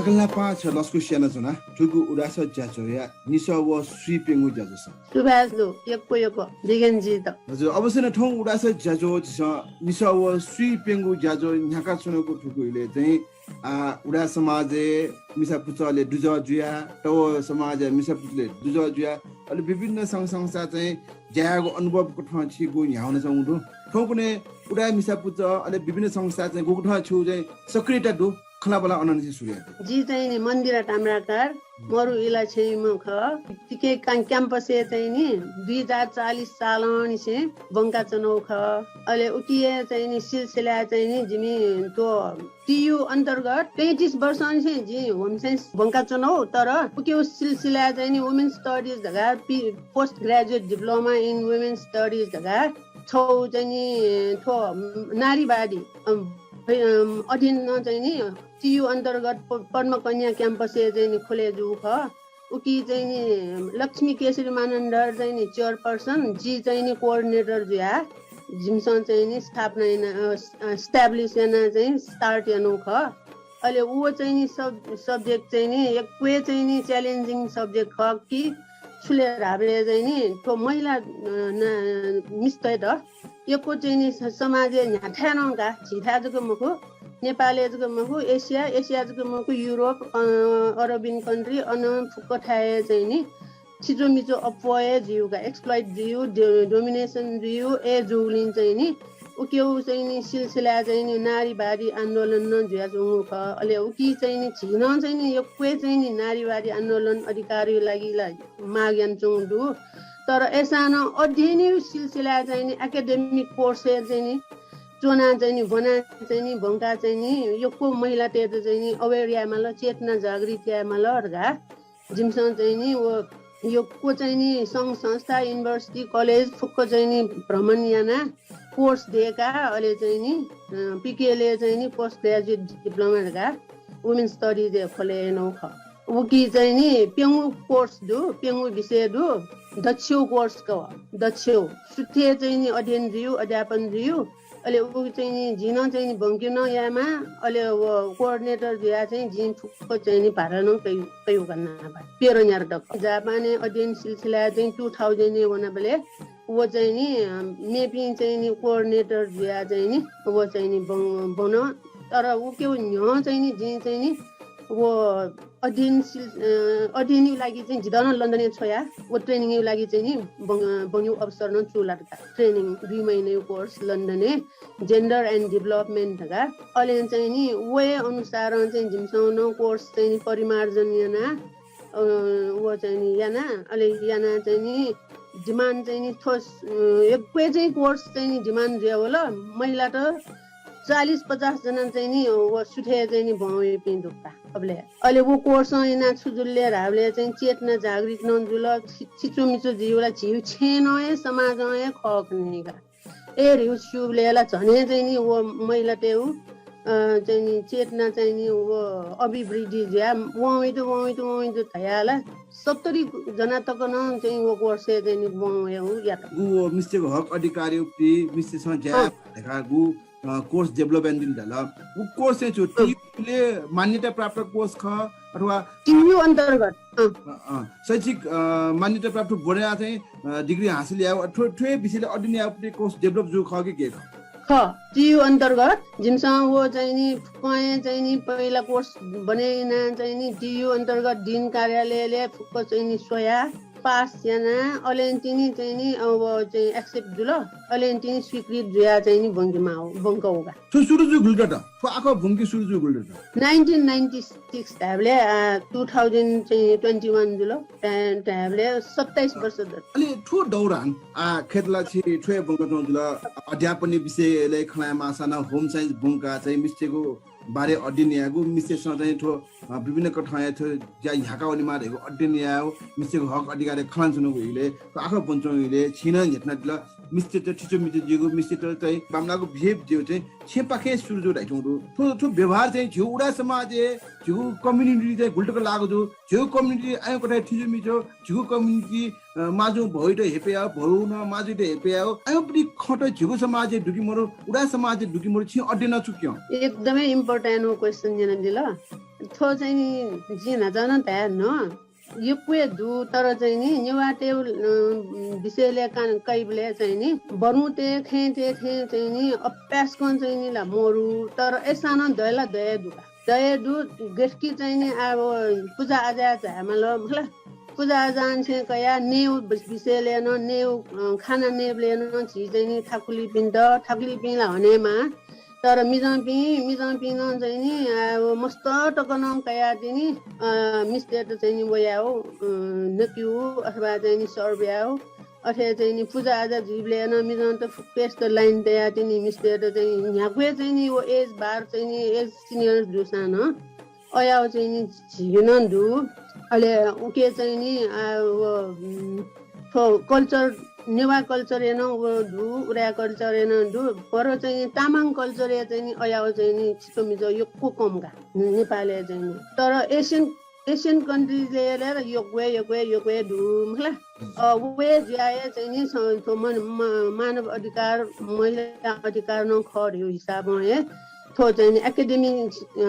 न्हापां छ लसकुस यानाच्वना थुगु उदास ज्याझ्वःया निसः व स्वीप्यंगु ज्याझ्वःस। सुभाय् दु, यक्व यक्व बिगेन जीत। हजुर, अवश्य नं थौं उदास ज्याझ्वः झीसं निसः व स्वीप्यंगु ज्याझ्वः न्ह्याकाच्वनागु थुगु इलय् चाहिँ आ, उदास समाजय् मिसा पुचःले दुजः जुया, तव समाजय् मिसा पुचःले दुजः जुया, अले विभिन्न संघ संस्था चाहिँ ज्यायागु अनुभव कथं छिगु न्ह्यावना च्वंगु दु। थौंकन्हय् उदाय मिसा पुचः, अले विभिन्न संस्था चाहिँ गुकथं छिगु चाहिँ सक्रियता दु, खँल्हाबल्हा अनंनिसें सुरु याये दु। जि चाहिँ नि मन्दिरा ताम्राकार, मरु इलाछेँयुम्ह खः। तिके कां क्याम्पसय् चाहिँ नि दुई हजार चालिस सालंनिसें ब्वंकाच्वनागु खः। अले उकिया चाहिँ नि सिलसिलाय् चाहिँ नि जिमि थ्व टियु अन्तर्गत पैंतिस वर्षंनिसें जिं होम साइन्स ब्वंकाच्वनागु, तर उकिया सिलसिलाय् चाहिँ नि वुमेन स्टडिज धकाः पि-, post graduate diploma in women studies धकाः छगू चाहिँ नि थ्व नारीवादी, अम, अम, अध्ययन नं चाहिँ नि टियु अन्तर्गत प-, पद्मकन्या क्याम्पसय् चाहिँ नि खोले जूगु खः। उकी चाहिँ नि लक्ष्मी केशरी मानन्धर चाहिँ नि चेयरपर्सन, जि चाहिँ नि कोअर्डिनेटर जुया जिमिसं चाहिँ नि स्थापना याना, अ, स-, अ, establish याना चाहिँ start यानागु खः। अले व चाहिँ नि सब-, subject चाहिँ नि यक्व चाहिँ नि challenging subject खः कि छुले धाबले चाहिँ नि थ्व महिला, अ, ना-, मिस्तय्त यक्व चाहिँ नि स-, समाजय् न्ह्याथाय् नं का, झीथाय् जक मखु, नेपालय् जक मखु, एसिया, एसिया जक मखु, युरोप, अ, Arabian country, अन फुक्क थाय् चाहिँ नि थिचोमिचो अप्वः हे जुइगु का, exploit जुइगु, डो-, domination जुइगु, ए जूगुलिं चाहिँ नि उकिया चाहिँ नि सिलसिलाय् चाहिँ नि नारीवादी आन्दोलन नं जुयाच्वंगु खः। अले उकी चाहिँ नि झी नं चाहिँ नि यक्व चाहिँ नि नारीवादी आन्दोलन अधिकारया लागि ला माग यानाच्वंगु दु। तर अय्सां नं अध्ययनया सिलसिलाय् चाहिँ नि academic course-य् चाहिँ नि च्वना चाहिँ नि ब्वना चाहिँ नि ब्वंका चाहिँ नि यक्व महिलातय्त चाहिँ नि aware यायेमाल, चेतना जागृत यायेमाल धकाः जिमिसं चाहिँ नि व यक्व चाहिँ नि संघ संस्था, university, college फुक्क चाहिँ नि भ्रमण याना course दयेका, अले चाहिँ नि, अ, पिकेलय् चाहिँ नि post graduate diploma धकाः women studies-य् खोले यानागु खः। उकी चाहिँ नि प्यंगू course दु, प्यंगू विषय दु, दच्छिगू course का व, दच्छिगू। सुथय् चाहिँ नि अध्ययन जुइगु, अध्यापन जुइगु, अले उ चाहिँ नि जिं नं चाहिँ नि ब्वंके नं यायेमाः, अले व coordinator जुया चाहिँ जिं फुक्क चाहिँ नि भार नं कइ-, कइगु का न्हापा। तेह्र न्यादँ तक। जापानय् अध्ययन सिलसिलाय् चाहिँ two thousand-य् वनाबलय् व चाहिँ नि, अ, मेपिं चाहिँ नि coordinator जुया चाहिँ नि व चाहिँ नि ब्वं-, ब्वन। तर उके न्ह्यः चाहिँ नि जिं चाहिँ नि व अध्ययन सिल-, अ, अध्ययनया लागि चाहिँ जितः नं लन्डनय् छ्वया। व training-या लागि चाहिँ नि ब्वं-, ब्वंगु अवसर नं चूलात का। Training दुई महिनाया course लन्डनय् gender and development धकाः। अले चाहिँ नि व अनुसारं चाहिँ जिमिसं नं course चाहिँ नि परिमार्जन याना, अ, व चाहिँ नि याना, अले याना चाहिँ नि demand चाहिँ नि थ्व, अ, यक्व चाहिँ course चाहिँ नि demand जुया वल। महिलात चालिस पचास जना चाहिँ नि व सुथय् चाहिँ नि ब्वं वइपिं दु का अबलय्। अले व course याना छु जुल धाःबलय् चाहिँ चेतना जागृत नं जुल, थि-, थिचोमिचो जुइबलय् झीगु छेँनं हे समाजं हे खः खनी का। ए ह्रिउ स्यूबलय् ला झन हे चाहिँ नि व महिलातय्गु, अ, चाहिँ नि चेतना चाहिँ नि व अभिवृद्धि जुया वं वइत, वं वइत, वं वइत धया ला सत्तरी जना तक नं चाहिँ व course-य् चाहिँ नि ब्वं वयेगु यात। व मिस्तय्गु हक अधिकारया प्रति मिस्तय्सं ज्या अँ। धकागु, अ, course develop यानादिल धाल। व course चाहिँ छु अँ। टियुले मान्यता प्राप्त course खः अथवा टियु अन्तर्गत, अँ। अँ, अँ, शैक्षिक, अ, मान्यता प्राप्त बोर्डया चाहिँ, अ, degree हासिल यायेगु, थ्व, थ्व विषयले अध्ययन यायेगु प्रति course develop जूगु खः कि गय् खः? खः। टियु अन्तर्गत जिमिसं व चाहिँ नि फुक्कं चाहिँ नि पहिला course बने याना चाहिँ नि टियु अन्तर्गत dean कार्यालयले फुक्क चाहिँ नि स्वया, pass याना, अले तिनि चाहिँ नि, अ, व चाहिँ accept जुल, अले तिनि स्वीकृत जुया चाहिँ नि ब्वंके माः, ब्वंकागु का। थ्व सुरु जूगु गुलि दत? थ्व आखः ब्वंके सुरु जूगु गुलि दत? Nineteen ninety six धायेबलय्, आ, two thousand चाहिँ twenty one जुल। धा-, धायेबलय् सत्ताइस वर्ष दत। अले थ्व दौरान, आ, खय्‌त ला छि थ्व हे ब्वंकाच्वंगु जुल, अध्यापनया विषयलय् खँ ल्हाये माःसा नं home science ब्वंकाः चाहिँ मिस्तय्गु बारे अध्ययन यायेगु, मिस्तय्सं चाहिँ थ्व, अ, विभिन्न कथंया थ्व ज्या न्ह्याका वनेमाः धयागु अध्ययन यायेगु, मिस्तय्गु हक अधिकारय् खँ ल्हानाच्वनागु इलय्, थ्व आखः ब्वनाच्वंगु इलय् छिं नं न्ह्यथना दिल, मिस्तय्त थिचोमिचो जुइगु, मिस्तय्त चाहिँ बांमलाःगु behaviour चाहिँ छेँपाखें सुरु जूगु धयाच्वंगु दु। थ्व, थ्व व्यवहार चाहिँ झीगु उदाय् समाजय्, झीगु community चाहिँ गुलि तक लाःगु दु। झीगु community आयु कथं थिचोमिचो, झीगु community, अ, माजुं भौयात हेपे याः, भौं नं माजुयात हेपे याः। आयुपिं खँत झीगु समाजय् दुके मरु, उदाय् समाजय् दुके मरु, छिं अध्ययनं छु क्यं? एकदमै important question यानादिल। थ्व चाहिँ नि जिं न्हाचा नं धाये न, यक्व हे दु, तर चाहिँ नि नेवाःतय्, अ, विषयलय् कान-, काइबलय् चाहिँ नि बरुंतय्, खँय्‌तय् थें चाहिँ नि अप्यास्कं चाहिँ नि ला मरु, तर अय्‌सां नं दये ला दये दु का। दये दु, गथेकि चाहिँ नि आः व पुजा आजा झायेमाल, मला पुजा आजांनिसें कयाः नयेगु विषयलय् नं, नयेगु, अ, खाना नयेबलय् नं झी चाहिँ नि थाकुलिपिन्त, थाकुलिपिं ला हनेमाः, तर मिजंपिं, मिजंपिं नं चाहिँ नि, आ, व मस्त तक नं कयाः तिनि, अ, मिस्तय्‌त चाहिँ नि वयाः, अ, नकेगु अथवा चाहिँ नि serve याः। अथे चाहिँ नि पुजा आजा जुइबलय् नं मिजंत फुक्कसित line तयाः तिनि मिस्तय्‌त चाहिँ नि न्ह्याक्व चाहिँ नि व age bar चाहिँ नि age senior जूसां नं अयाव चाहिँ नि झी नं दु। अले उके चाहिँ नि, आ, व, उम्, थ्व culture, नेवाः culture-य् नं व दु, उराय् culture-य् नं दु। बरु चाहिँ नि तामाङ culture-य् चाहिँ नि अयाव चाहिँ नि छिचो मिचो यक्व कम का, ने-, नेपालय् चाहिँ नि। तर Asian, Asian countries-य् ला यक्व, यक्व, यक्व दु, मला। अ, व जुयाः हे चाहिँ नि स-, थ्व मन-, मा-, मानव अधिकार, महिला अधिकार नं खः धइगु हिसाबं हे थ्व चाहिँ नि academic, अ,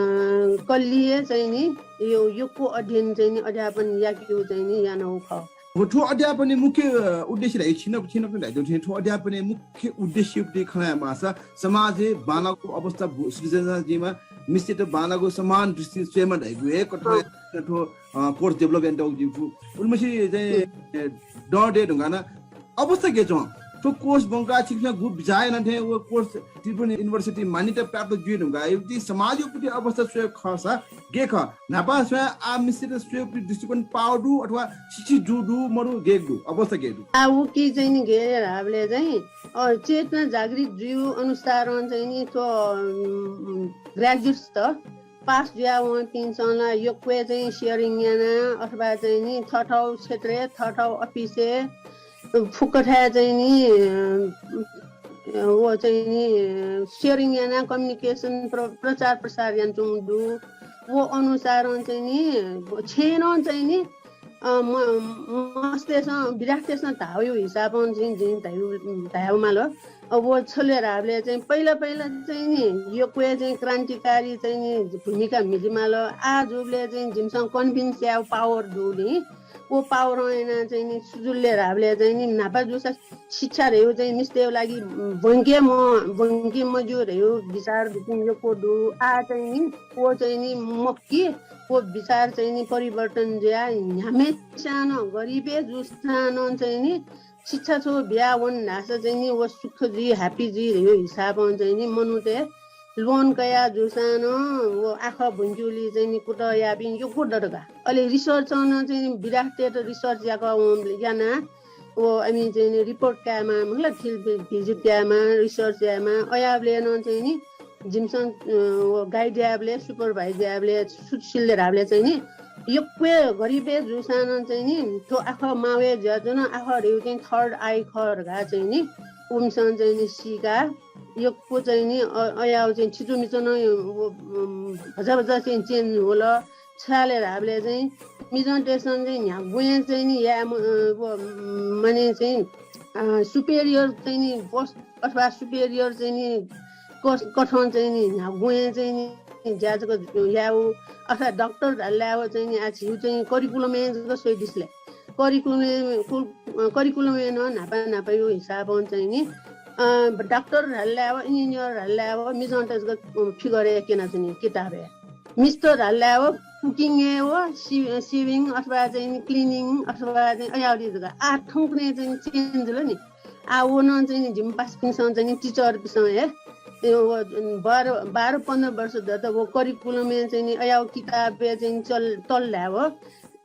कल्लिइ चाहिँ नि यो, यक्व अध्ययन चाहिँ नि अध्यापन याकेगु चाहिँ नि यानागु खः। व थ्व अध्यापनया मुख्य, अ, उद्देश्य धाइ छिन, छिन धाइ थ्व अध्यापनया मुख्य उद्देश्य पति खँ ल्हायेमाःसा समाजय् बांलाःगु अवस्था बु-, सृजना जुइमा, मिस्तय्‌त बांलाःगु समान दृष्टिं स्वयेमा धाइगु हे कथं थ्व, अ, course develop यानातःगु जिगु। उलिमछि चाहिँ, ए, दँ दये धुंकाः न अवस्था गय् च्वं? थ्व course ब्वंकाः छिकपिन्सं गु बिचाः याना थें व course त्रिभुवन university मान्यता प्राप्त जुइ धुंकाः युक्ति समाजया पति अवस्था स्वये खःसा गय् खः? न्हापा स्वयाः आः मिस्तय्‌त स्वयेगु दृष्टिकोण पाः दु अथवा सिछि जू दु मरु गय् दु, अवस्था गय् दु? आ, उकी चाहिँ नि गय् धाःबलय् चाहिँ, अ, चेतना जागृत जुइगु अनुसारं चाहिँ नि थ्व, अ, graduate त पास जुया वंपिन्सं ला यक्व चाहिँ sharing याना अथवा चाहिँ नि थथौ क्षेत्रय्, थथौ office-य्, फुक्कथाय् चाहिँ नि, अ, व चाहिँ नि sharing याना communication प्र-, प्रचार प्रसार यानाच्वंगु दु। व अनुसारं चाहिँ नि छेँनं चाहिँ नि, अ, म-, मस्तय्‌सं, विद्यार्थीतय्‌सं धाःगु हिसाबं चाहिँ जिं धायु-, धायेमाल। अ, व छले धाःबलय् चाहिँ पहिला, पहिला चाहिँ नि यक्व चाहिँ क्रान्तिकारी चाहिँ नि भूमिका म्हितेमाल। आः जूबलय् चाहिँ जिमिसं convince यायेगु power दु नि। व power-ं यानाः चाहिँ नि सुजुलले धाःबलय् चाहिँ नि न्हापा जूसा शिक्षा धयागु चाहिँ मिस्तय्‌गु लागि ब्वंके म-, ब्वंके मज्यू धयागु विचार दुपिं यक्व दु। आः चाहिँ नि व चाहिँ नि मखु कि व विचार चाहिँ नि परिवर्तन जुयाः न्ह्याम्हस्यां नं गरिबय् जूसां नं चाहिँ नि शिक्षा छगू बिया वन धाःसा चाहिँ नि व सुख जुइ, happy जुइ धयागु हिसाबं चाहिँ नि मनूतय् loan कयाः जूसां नं व आखः ब्वंकेगुली चाहिँ नि कुतः याःपिं यक्व दत का। अले research-ं नं चाहिँ नि विद्यार्थीतय्‌त research याकः वं, यानाः व इमि चाहिँ नि report कायेमाः, मतलब field visit यायेमाः, research यायेमाः। अयाबलय् नं चाहिँ नि जिमिसं, अ, व guide यायेबलय्, supervise यायेबलय्, सुशीलले धाःबलय् चाहिँ नि यक्व गरिबय् जूसां नं चाहिँ नि थ्व आखः मावय् जुयाच्वन, आखः धयागु चाहिँ third eye खः धकाः चाहिँ नि उमिसं चाहिँ नि सीकाः यक्व चाहिँ नि, अ, अयाव चाहिँ छिचोमिचो नं व, उम्, भचा भचा चाहिँ change वल। छाय् धाःबलय् चाहिँ मिजंतय्‌सं चाहिँ न्ह्यागुं चाहिँ नि याये म-, अ, व, उम्, माने चाहिँ, अ, superior चाहिँ नि post अथवा superior चाहिँ नि कस-, कथं चाहिँ नि न्ह्यागुं चाहिँ नि ज्या जक यायेगु, अथवा डाक्टर धाःबलय् चाहिँ नि आः झीगु चाहिँ curriculum-य् जक स्वयादिसँ ले। Curriculum-य्, कुल-, अ, curriculum-य् नं न्हापा न्हापाया हिसाबं चाहिँ नि, अ, डाक्टर धाःबलय्, engineer धाःबलय् मिजंत जक, अ, figure-य् क्यनाच्वनी किताबय्। मिस्त धाःबलय् cooking-य् व सि-, sewing अथवा चाहिँ नि cleaning अथवा चाहिँ अयावलि जक। आः थौंकन्हय् चाहिँ नि change जुल नि। आः व नं चाहिँ नि जिमि पासापिन्सं चाहिँ नि teacher-पिन्सं हे, ए, व बाह्र, बाह्र पन्ध्र वर्ष दत व curriculum-य् चाहिँ नि अयाव किताबय् चाहिँ नि चल, तल धाये व।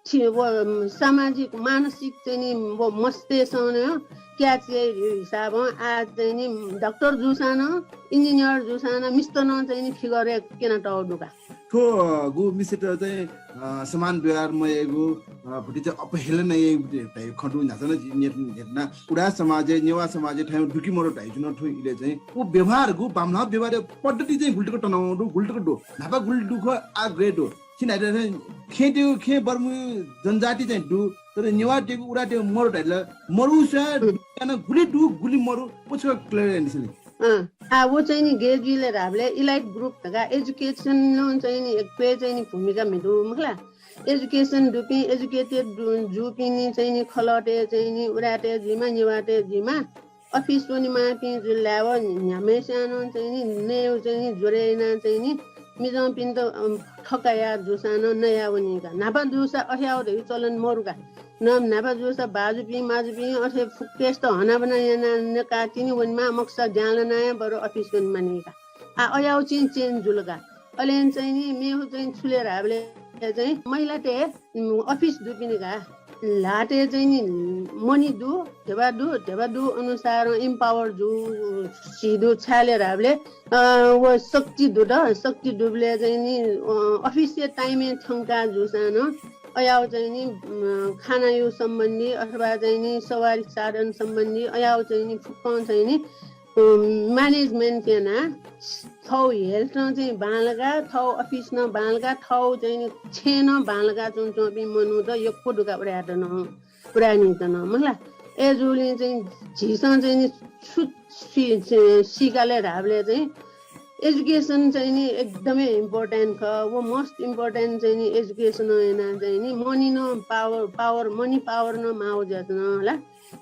छि-, व, उम्, सामाजिक, मानसिक चाहिँ नि व मस्तय्‌सं नं catch याइगु हिसाबं आः चाहिँ नि डाक्टर जूसां नं, engineer जूसां नं मिस्त नं चाहिँ नि figure-य् क्यनातःगु दु का। थ्व, अ, गु मिस्तय्‌त चाहिँ, अ, समान व्यवहार मयाइगु, अ, भतिचा अपहेलना याइगु धइगु खँ दु न्हाचः नं जि न्यत-, न्यतना। उदाय् समाजय्, नेवाः समाजय् थ्व दु कि मदु धाइच्वन थ्व इलय् चाहिँ व व्यवहार गु बांमलाः व्यवहार पद्धति चाहिँ गुलि तक तनावं दु, गुलि तक दु। न्हापा गुलि दु खः, आः गय् दु। छिं धाःथें खँय्‌तय्‌गु, खँय् बर्मू जनजाति चाहिँ दु, तर नेवाःतय्‌गु, उराय्‌तय्‌गु मरु धाइला, मरु स्वयाः याना गुलि दु, गुलि मरु, व छकः clear यानादिसँ नि। अँ, आ, व चाहिँ नि गय् जुइ ले धाःबलय् elite group धकाः education नं चाहिँ नि एक्वय् चाहिँ नि भूमिका म्हितू मखु ला। Education दुपिं, educated दु-, जूपिनि चाहिँ नि खलःतय् चाहिँ नि उराय्‌तय् जुइमा, नेवाःतय् जुइमा, office वनेमाःपिं जुल धाःसा व न्ह्याम्हस्यां नं चाहिँ नि नयेगु चाहिँ नि ज्वरय् यानाः चाहिँ नि मिजंपिन्त, अँ, थकाया जूसां नं नया वनी का। न्हापा जूसा अथे याउ धइगु चलन मरु का। न, न्हापा जूसा बाजुपिं, माजुपिं अथे फुक्कसित हनाबना यानाः नकाः तिनि वनेमाः, मखुसा ज्यां लनाया बरु office वनेमानि का। आ, अयाउ चाहिँ change जुल का। अले चाहिँ नि मेगु चाहिँ छु ले धाःबलय् चाहिँ महिलातय्, उम्, office दुपिनि का। ल्हातय् चाहिँ नि money दु, ध्यबा दु, ध्यबा दु अनुसारं empower जू, सी दु, छाय् ले धाःबलय्, अ, व शक्ति दु द, शक्ति दुबलय् चाहिँ नि, अ, office या time य् थ्यंका जूसां नं अयाउ चाहिँ नि, उम्, खानायु सम्बन्धी अथवा चाहिँ नि सवारी साधन सम्बन्धी अयाउ चाहिँ नि फुक्कं चाहिँ नि, उम्, management यानाः थौ health नं चाहिँ बांलाका, थौ office नं बांलाका, थौ चाहिँ नि छेँ नं बांलाका च्वंच्वंपिं मनूत यक्व दु का उराय्‌त नं, उराय्‌नीत नं, मखु ला। अय्‌जूगुलिं चाहिँ झीसं चाहिँ नि छु सी-, सी-, सीका ले धाःबलय् चाहिँ education चाहिँ नि एकदमै important खः। व most important चाहिँ नि education यानाः चाहिँ नि money नं power, power, money power नं माउ ज्यात नं होला।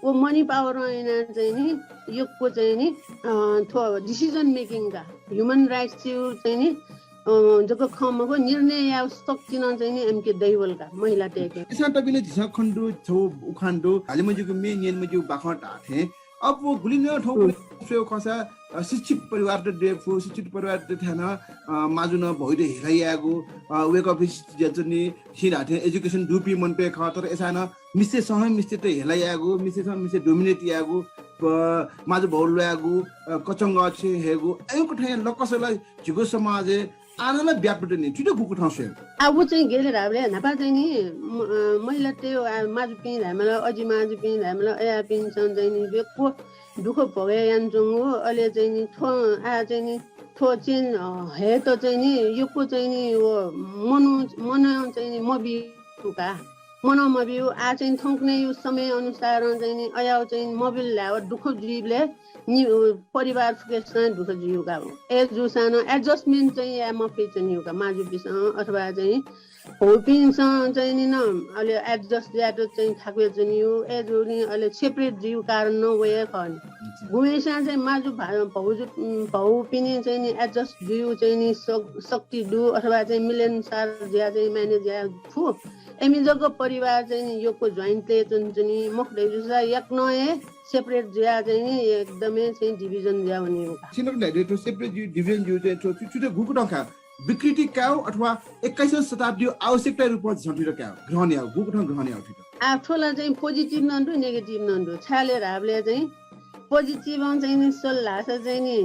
व money power यानाः चाहिँ नि यक्व चाहिँ नि, अ, थ्व decision making का human rights यु चाहिँ नि, अ, जक खँ मखु, निर्णय याउ शक्ति नं चाहिँ नि एमके दैवल का महिलातय्‌के। इसां तबिने झीसं खने दु, छौ उखान दु, हाले मज्यूगु म्ये, न्यने मज्यूगु बाखं धाःथें। अब व गुलि नं थौ गुलि स्वयेगु खःसा, अ, शिक्षित परिवारत दयेफु, शिक्षित परिवारत थाय् नं, अ, माजु नं भौयात हेला यायेगु, अ, वय्‌कःपिं शिक्षित जुयाच्वनी, छिं धाःथें education दुपिं मनूतय् खः, तर अय्‌सां नं मिसेसं हे मिस्तय्‌त हेला यायेगु, मिसेसं मिस्तय् dominate यायेगु, अ, माजु भौ ल्वायेगु, अ, कचंगः छेँ हयेगु, अय्‌कथं लकस ला झीगु समाजय् आः नं ला व्याप्त दनि। थुइत गुकथं स्वये? आ, व चाहिँ गय् ले धाःबलय् न्हापा चाहिँ नि, म-, अ, महिलातय्, आ, माजुपिं धायेमाल, अजि माजुपिं धायेमाल, अयापिन्सं चाहिँ नि यक्व दुःख भोगे यानाच्वंगु, अले चाहिँ नि थ्व, आ, चाहिँ नि थ्व change, अ, हयेत चाहिँ नि यक्व चाहिँ नि व मनु-, मनं चाहिँ नि मबिउ का। मनं मबिउ, आ, चाहिँ थौंकन्हय्‌यु समय अनुसारं चाहिँ नि अयाउ चाहिँ नि मबिल धायेव दुःख जुइबलय् नि, अ, परिवार फुक्कसिनं दुःख जुइउ का। अय्‌जूसां नं adjustment चाहिँ याये मफयाच्वनिउ का, माजुपिन्सं अथवा चाहिँ भौपिन्सं चाहिँ नि नं अले adjust यायेत चाहिँ थाकुयाच्वनिउ, अय्‌जूगुलिं अले separate जुइउ कारण नं व हे खः नि। गुम्हेस्यां चाहिँ माजु भा-, भौजु, उम्, भौपिनि चाहिँ नि adjust जुइउ चाहिँ नि शक-, शक्ति दु अथवा चाहिँ मिलनसार जुया चाहिँ manage याये फु। एमि जक परिवार चाहिँ नि यक्व joint ले च्वनाच्वनी, मखु धइगु जूसा याकनं हे separate जुया चाहिँ नि एकदमै चाहिँ division जुया वनीउ का। छिं नं धाये दु, separate जु, division जु चाहिँ थ्व छु, छु त गुकथं का विकृति कायेउ अथवा एक्काइसौं शताब्दीयु आवश्यकता रूपं झीसं थुइत कायेउ, ग्रहण याउ, गुकथं ग्रहण याउ थुइत? आ, थ्व ला चाहिँ positive नं दु, negative नं दु। छाय् ले धाःबलय् चाहिँ positive नं चाहिँ नि स्वल धाःसा चाहिँ नि,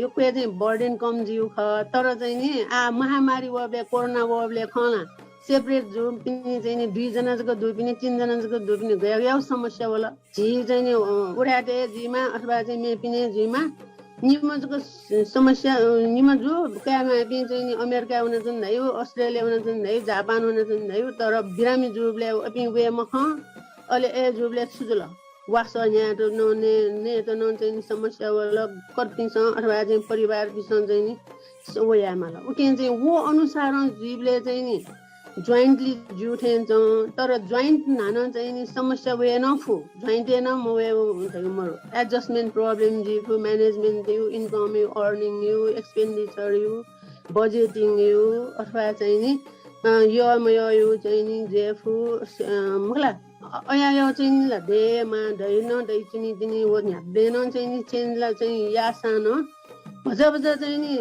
यक्व हे चाहिँ burden कम जुइउ खः। तर चाहिँ नि आ महामारी वःबलय्, कोरोना वःबलय् खँ ला separate जूपिनि चाहिँ नि दुई जना जक दुपिनि, तीन जना जक दुपिनि गय् गय् समस्या वल। झी चाहिँ नि, अ, उराय्‌तय् जुइमा अथवा चाहिँ मेपिनि जुइमा, निम्ह जक स-, समस्या, अ, निम्ह जु, काय् माःपिं चाहिँ नि अमेरिका वनाच्वन धाइउ, अस्ट्रेलिया वनाच्वन धाइउ, जापान वनाच्वन धाइउ, तर बिरामी जूबलय् अपिं वये मखं। अले अय्‌जूबलय् छु जुल? वासः न्यायेत नं, नये, नयेत नं चाहिँ नि समस्या वल, कर्पिन्सं अथवा चाहिँ परिवारपिन्सं चाहिँ नि स-, वयामाल। उकिं चाहिँ व अनुसारं जुइबलय् चाहिँ नि jointly ज्यू थें च्वं, तर joint न्हानं चाहिँ नि समस्या वये नं फु, joint हे नं मवये धइगु मरु। Adjustment problem जुइ फु, management यु, income यु, earning यु, expenditure यु, budgeting यु, अथवा चाहिँ नि, अ, यः मयः यु चाहिँ नि जुये फु, स-, अ, मखु ला, अ, अया यः चाहिँ नि ला दयेमाः, दइ नं दइच्वनी तिनि, व न्ह्याबलें नं चाहिँ नि change ला चाहिँ याःसां नं भचा भचा चाहिँ नि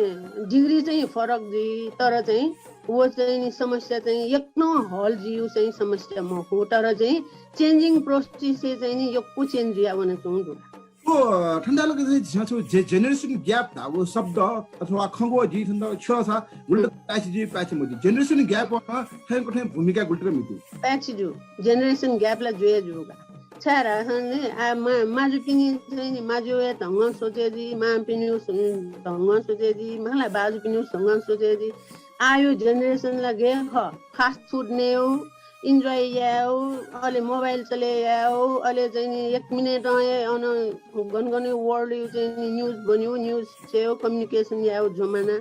degree चाहिँ फरक जुइ, तर चाहिँ व चाहिँ नि समस्या चाहिँ यक्व नं हल जुइउ चाहिँ समस्या मखु, तर चाहिँ changing process हे चाहिँ नि यक्व change जुया वनाच्वंगु दु। व थन धाल कि चाहिँ झीसं छु जे-, generation gap धाःगु शब्द अथवा खँग्वः जिं थन धाल छु धाःसा गुलि तक पाय्‌छि जुइ, पाय्‌छि मजू। Generation gap नं थ्व कथं भूमिका गुलि तक म्हितू? पाय्‌छि जू। Generation gap ला जुया जू का। छाय् धाःसा नि, आ, मा-, माजुपिनि चाहिँ नि, माजुया ढंगं सोचे जुइ, मांपिनिउ सु-, ढंगं सोचे जुइ, मखु ला बाजुपिनिउ ढंगं सोचे जुइ। आःयु generation ला गय् खः, fast food नयेउ, इन्जोय यायेगु, अले मोबाइल चले यायेगु, अले चाहिँ नि एक मिनेटं हे अन गन गन वर्ल्डयु चाहिँ नि न्युज बन्यो, न्युज छ्वयो, कम्युनिकेसन यायेगु जमाना।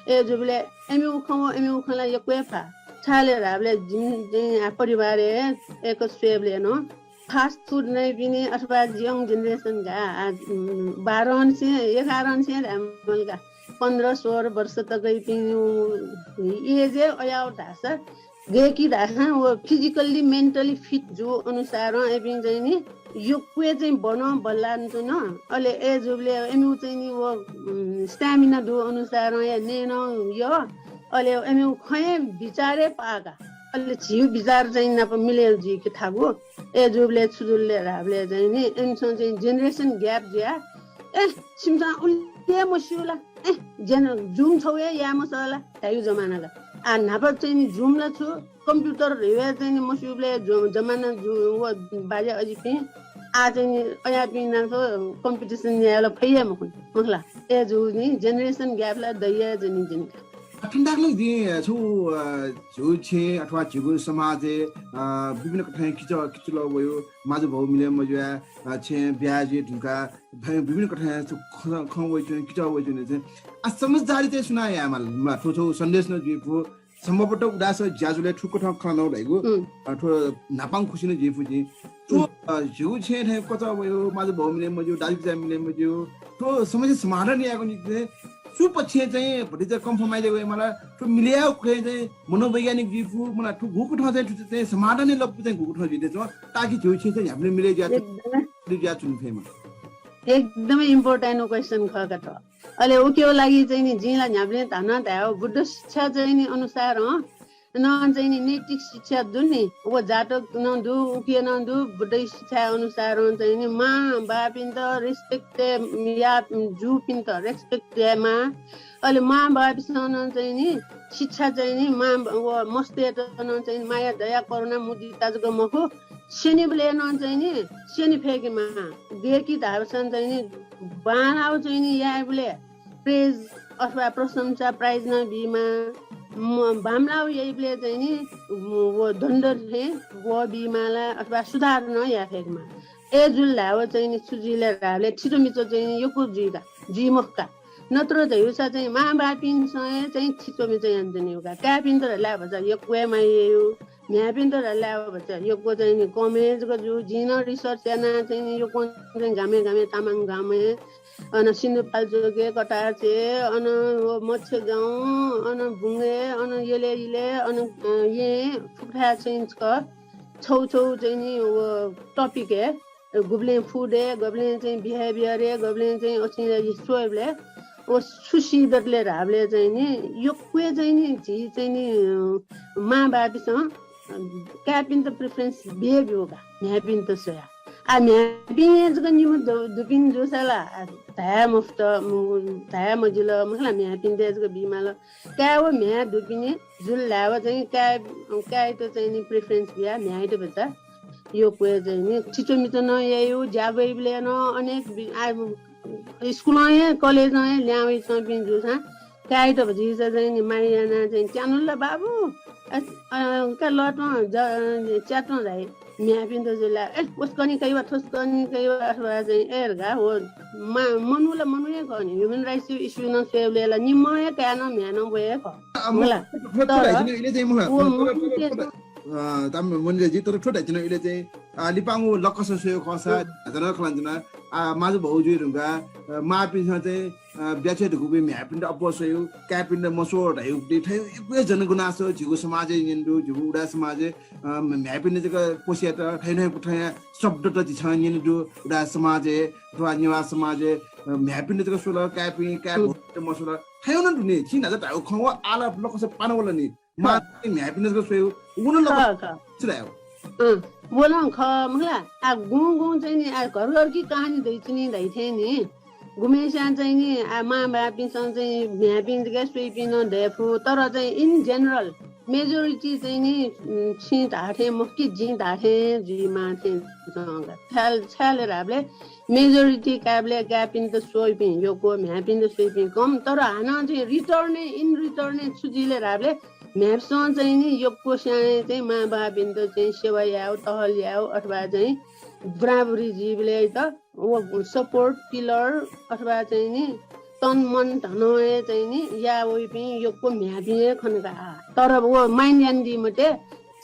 अय्‌जूबलय् एमिगु खँ व एमिगु खँ ला यक्व हे फा। छाय् धाःबलय् जिमि चाहिँ आ परिवारय् एक स्वयेबलय् नं फास्ट फुड नइपिनि अथवा यङ जेनेरेसन का, आ, उम्, बाह्र अनसे, एघार अनसे धाये मल का, पन्ध्र सोह्र वर्ष तकय्‌पिं एजय् अयाव धाःसा गय्‌कि धाःसा व फिजिकल्ली, मेन्टल्ली फिट जू अनुसारं एपिं चाहिँ नि यक्व चाहिँ बनं बल्लान च्वन। अले अय्‌जूबलय् एमिगु चाहिँ नि व, उम्, स्टामिना दु अनुसारं हे नये नं यः। अले एमिगु खँय् बिचारय् पाः का। अले झीगु बिचार चाहिँ नाप मिले जुइके थाकु। अय्‌जूबलय् छु जुल ले धाःबलय् चाहिँ नि एमिसं चाहिँ जेनेरेसन ग्याप जुया। ए, छिमिसं उलि हे मस्यू ला? ए, जेन-, जुम छौ हे याये मसः ला? धाइगु जमाना का। आ, न्हापा चाहिँ नि जुम ला छु, कम्प्युटर धइगु हे चाहिँ नि मस्यूबलय् जु-, जमाना जु-, व बाज्या अजिपिं। आ चाहिँ नि अयापिं नाप कम्पिटिसन याये ला फइ हे मखु, मखु ला? अय्‌जूगुलिं जेनेरेसन ग्याप ला दइ हे जुइ नि जिमिके। थन धाकलं जिं छु, अ, झीगु छेँ अथवा झीगु समाजय्, अ, विभिन्न कथं किचः, किचलः वयो, माजु भौ मिले मजुया, अ, छेँ ब्याहा जुइ धुंकाः, भए विभिन्न कथं छु खँ, खँ वइच्वं, किचः वइच्वं चाहिँ। आ, समझदारी चाहिँ सुनां याये माल, मा, थ्व, थ्व सन्देश नं जुइफु, सम्भवतः उदास ज्याझ्वलय् थुकथं खँ नं धाइगु, उम्। अ, थ्व न्हापां खुसि नं जुइफु जिं। थ्व, उम्। अ, झीगु छेँ थें कचः वयो, माजु भौ मिले मज्यू, दाजुकिजा मिले मज्यू, थ्व समस्या समाधान यायेगु निंतिं छु पक्षं चाहिँ भतिचा कम्प्रोमाइज याये माल, थ्व मिले यायेगु चाहिँ मनोवैज्ञानिक जुइफु, मला थ्व गुकथं चाहिँ थ्व चाहिँ समाधान याये लःगु चाहिँ गुकथं जुइ दय्‌च्वं, ताकि झीगु छेँ चाहिँ न्ह्याबलें मिले जुया एकदमै। जुया च्वने फयेमा। एकदमै इम्पोर्टेन्ट क्वेसन खः का थ्व। अले उकिया लागि चाहिँ नि जिं ला न्ह्याबलें धाना धायेगु बुद्ध शिक्षा चाहिँ नि अनुसारं नं चाहिँ नि नैतिक शिक्षा दु नि, व जातक नं दु, उकिया नं दु। बुद्ध शिक्षा अनुसारं चाहिँ नि मां बापिन्त रेस्पेक्ट या, जूपिन्त रेस्पेक्ट यायेमाः। अले मां बापिन्सं नं चाहिँ नि शिक्षा चाहिँ नि मां व मस्तय्‌त नं चाहिँ नि माया दया करुणा मुदिता जक मखु, स्यनीबलय् नं चाहिँ नि स्यने फय्‌केमाः। गय्‌कि धाःसां चाहिँ नि बांलाः चाहिँ नि याइबलय् प्रेज अथवा प्रशंसा, प्राइज नं बीमाः। म-, बांमलाः याइबलय् चाहिँ नि, म-, व दण्ड थें व बीमाः ला अथवा सुधार नं याये फय्‌केमाः। अय्‌जूगुलिं चाहिँ नि छु जुइ ले धाःबलय् थिचोमिचो चाहिँ नि यक्व जुइ का, जुइ मखु का। नत्र धाःसा चाहिँ मां बापिन्सं हे चाहिँ थिचोमिचो यानाच्वनीगु का। काय्‌पिन्त धाःसा भचा यक्व हे माया याइगु, म्ह्याय्‌पिन्त धाःसा भचा यक्व चाहिँ नि कम हे जक जू। जिं नं रिसर्च याना चाहिँ नि यक्व चाहिँ गामय् गामय् तामाङ गामय् अन सिन्धुपाल्चोकय्, कटाचे, अन व मच्छेगाउँ, अन बुंगय्, अन यलय् यलय्, अन, अ, येँ फुक्कथाय् चाहिँ छकः छौ छौ चाहिँ नि व टपिकय्, गुबलें फुडय्, गुबलें चाहिँ बिहेभियरय्, गुबलें चाहिँ अछिं स्वयेबलय् व छु सी दत ले धाःबलय् चाहिँ नि यक्व हे चाहिँ नि झी चाहिँ नि, अ, मां बापिन्सं काय्‌पिन्त प्रिफरेन्स बियाब्यू का, म्ह्याय्‌पिन्त स्वयाः। आ, म्ह्याय्‌पिं हे जक निम्ह दु-, दुपिं जूसा ला, आ, धाये मफुत, मु-, धाये मजिल, मखु ला, म्ह्याय्‌पिन्त हे जक बीमाल। काय् व म्ह्याय् दुपिं जुल धाःसा चाहिँ काय्, काय्‌यात चाहिँ नि प्रिफरेन्स बियाः म्ह्याय्‌यात भचा यक्व हे चाहिँ नि थिचोमिचो नं याइगु, ज्या ब्वइबलय् नं अनेक बि-, आ, स्कुलं हे, कलेजं हे ल्याहां वइच्वंपिं जूसां काय्‌यात भतिचा चाहिँ नि माया यानाः चाहिँ च्यानु ला बाबु, अ, अ, का लः त्वँ, ज-, च्या त्वँ धाइ। म्ह्याय्‌पिन्त जुल ला, ए, वसकनि कइ वा, थ्वसकनि कइ वा, अथवा चाहिँ ए धकाः व मा-, मनू ला मनू हे खः नि। ह्युमन राइट्स इस्यु नं स्वयेबलय् ला निम्ह हे काय् नं म्ह्याय् नं ब्वये हे खः। आ, मला। थ्व, थ्व, थ्व तर धाइच्वना इलय् चाहिँ मखु ला। व थ्व, थ्व, थ्व, मनूतय्‌सं थ्व, अ, ताम मनूतय्‌सं तर थ्व धाइच्वना इलय् चाहिँ, अ, लिपांगु लकस स्वयेगु खःसा, हम्म। हानं खँ ल्हानाच्वना, अ, माजु भौ जुइ धुंकाः, अ, मांपिन्सं चाहिँ अ, ब्याहा छ्वये धुंकूपिं म्ह्याय्‌पिन्त अप्वः स्वयेगु, काय्‌पिन्त मस्वः धयागु दु। थथे यक्व हे जनगुनासो झीगु समाजय् न्यने दु, झीगु उदाय् समाजय्, अ, म्ह्याय्‌पिन्त जक क्वसियात थथे थथे शब्दत झीसं न्यने दु। उदाय् समाजय् अथवा नेवाः समाजय्, अ, म्ह्याय्‌पिन्त जक स्वल, काय्‌पिं, काय् हम्म। भौपिन्त मस्वल। थथे नं दु नि, छिं न्हाचः धाःगु खँ व आः ला लकस पाना वल नि। खः। मां बापिं म्ह्याय्‌पिन्त जक स्वयेगु, उगु नं लकस खः, खः। छु धायेगु? अँ, व नं खः, मखु ला? आ, गुं गुं चाहिँ नि, आ, घर घर की कहानी दइच्वनी धाइ थें नि। गुम्हस्यां चाहिँ नि, आ, मां बापिन्सं चाहिँ म्ह्याय्‌पिं जक स्वइपिं नं दयेफु, तर चाहिँ in general, majority चाहिँ नि, उम्, छिं धाःथें मखु कि जिं धाःथें जुइमाः थें च्वं का। छाय्-, छाय् ले धाःबलय् majority काय्‌बलय् काय्‌पिन्त स्वइपिं यक्व, म्ह्याय्‌पिन्त स्वइपिं कम, तर हानं चाहिँ return-य्, in return-य् छु जुइ ले धाःबलय् म्ह्याय्‌पिसं चाहिँ नि यक्व स्याँय् चाहिँ मांबौपिन्त चाहिँ सेवा यायेगु, टहल यायेगु अथवा चाहिँ बुराबुरी जुइबलय् त व support pillar अथवा चाहिँ नि तन मन धनं हे चाहिँ नि याः वइपिं यक्व म्ह्याय्‌पिं हे खन का। तर व mind यानादी मते,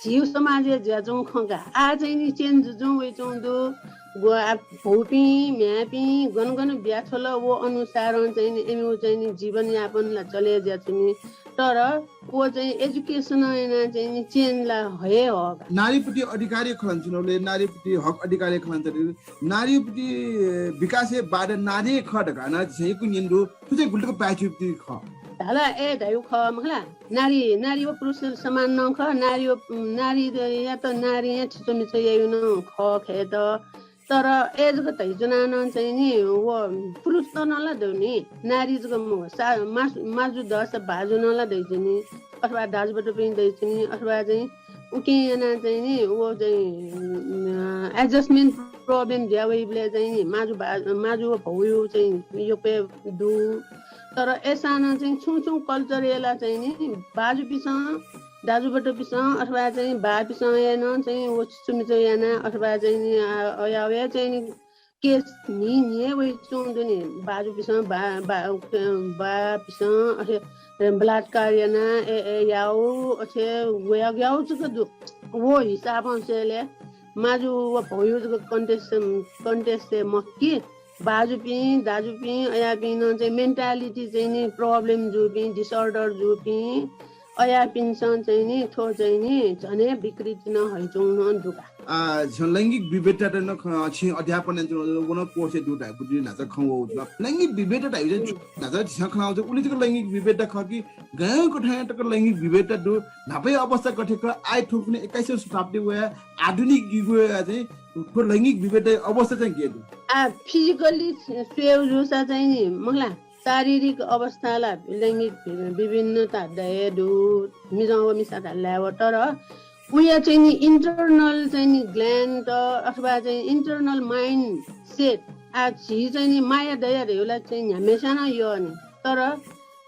झीगु समाजय् जुयाच्वंगु खँ का। आः चाहिँ नि change जुजुं वइच्वंगु दु। व आः भौपिं, म्ह्याय्‌पिं गन गन बियाछ्वल, व अनुसारं चाहिँ नि इमिगु चाहिँ नि जीवनयापन ला चले जुयाच्वनी। तर व चाहिँ education यानाः चाहिँ नि change ला हये हः का। नारीप्रति अधिकारया खँ ल्हानाच्वनाबलय्, नारीप्रति हक अधिकारया खँ ल्हानाच्वनाबलय्, नारीप्रति विकासय् बाधा नारी हे खः धकाः नं झीसं यक्व न्यने दु। थ्व चाहिँ गुलि तक पाय्‌छि प्रति खः। धाल ए धायु खः मखु ला। नारी, नारी व पुरुष समान नं खः। नारी व, नारीयात नारीं हे थिचोमिचो यायु नं खः खय्‌त। तर ए जक धइच्वनाः नं चाहिँ नि व पुरुष त नं ला दु नि, नारी जक मखु, सा-, मासु-, माजु दःसा भाजु नं ला दइच्वनी, अथवा दाजुभातुपिं दइच्वनी, अथवा चाहिँ उकिं यानाः चाहिँ नि व चाहिँ, अ, adjustment problem जुया वइबलय् चाहिँ नि माजु भा-, माजु व भौयु चाहिँ यक्व दु। तर अय्‌सां नं चाहिँ छुं छुं culture-य् ला चाहिँ नि बाजुपिसं, दाजुभातुपिसं अथवा चाहिँ बापिसं हे नं चाहिँ व थिचोमिचो यानाः अथवा चाहिँ नि, अ, अयावया चाहिँ नि case न्हि न्हि हे वइच्वंगु दु नि। बाजुपिसं बा-, बा-, बापिसं अथे बलात्कार यानाः ए, ए याउ, अथे वयागु याउ जक दु। व हिसाबं स्वयेबलय् माजु व भौयु जक context, context-य् मखु कि, बाजुपिं, दाजुपिं, अयापिं नं चाहिँ mentality चाहिँ नि problem जूपिं, disorder जूपिं, अयापिन्सं चाहिँ नि थ्व चाहिँ नि झन हे विकृति नं हइच्वंगु नं दु का। आ, झीसं लैंगिक विभेदता नं ख-, छिं अध्यापन यानाच्वनागु व नं course-य् दु धायेगु दु न्हाचः खँ वःगु जुल। लैंगिक विभेदता धाइबलय् छु न्हाचः झीसं खँ ल्हानागु उलि जक लैंगिक विभेदता खः कि गाय् कथंया तक लैंगिक विभेदता दु, न्हापाया अवस्था गथे खः, आः थ्व कुन्हु एक्काइसौं शताब्दी वया आधुनिक युगया चाहिँ थ्व लैंगिक विभेदता अवस्था चाहिँ गथे दु? आ, physically स्वयेगु जूसा चाहिँ नि मखु ला, शारीरिक अवस्था ला लैंगिक वि-, विभिन्नता दये दु, मिजं व मिसा धाल धाये व, तर उया चाहिँ नि internal चाहिँ नि ग्ल्यान्ड अथवा चाहिँ internal mindset, आ, झी चाहिँ नि माया दया धयागु ला चाहिँ न्ह्याम्हस्यां नं यः नि, तर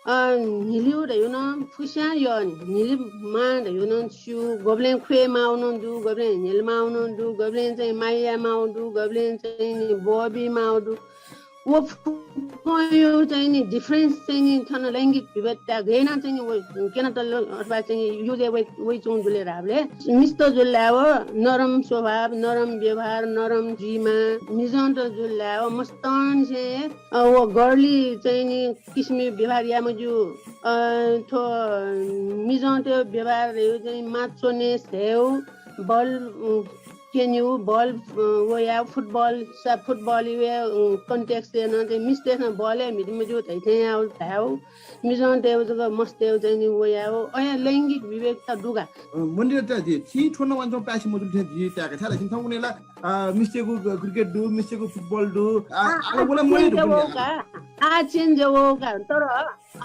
अ, न्हिलिउ धयागु नं फुक्कस्यां यः नि, न्हिले माः धयागु नं स्यू, गबलें ख्वये माःगु नं दु, गबलें न्हिले माःगु नं दु, गबलें चाहिँ माया याये माःगु दु, गबलें चाहिँ नि ब्वःबी माःगु दु। व फुक्कं यु चाहिँ नि difference चाहिँ नि थन लैंगिक विभेदता गय् यानाः चाहिँ नि व क्यनातल अथवा चाहिँ नि युजय् वइ, वइच्वंगु दु ले धाःबलय् मिस्त जुल धाये व नरम स्वभाव, नरम व्यवहार, नरम जुइमाः, मिजंत जुल धाये व मस्तंनिसें, अ, व girly चाहिँ नि किसिमयु व्यवहार याये मज्यू। अ, थ्व मिजंतयु व्यवहार धयागु चाहिँ macho-ness धयागु, बल, उम्, क्यनेगु, बल, अ, व याये football, सा-, football-यु हे, उम्, context-य् नं चाहिँ मिस्तय्‌सं बल हे म्हिते मज्यू धइथें याये धायेगु, मिजंतयु जक मस्तयु चाहिँ नि व याये, अया लैंगिक विभेदता दु का। अ, मन्दिर त जि, छिं थ्व नं वांछ्वं पाय्‌छि मजुल थें जि ताय्‌का, छाय् धाःसा छिं थौं वनेला, अ, मिस्तय्‌गु ग-, cricket दु, मिस्तय्‌गु football दु, आ, आ, आ, आ, व ला change मय् दु वः पुण्य। का, आ, change वः का, तर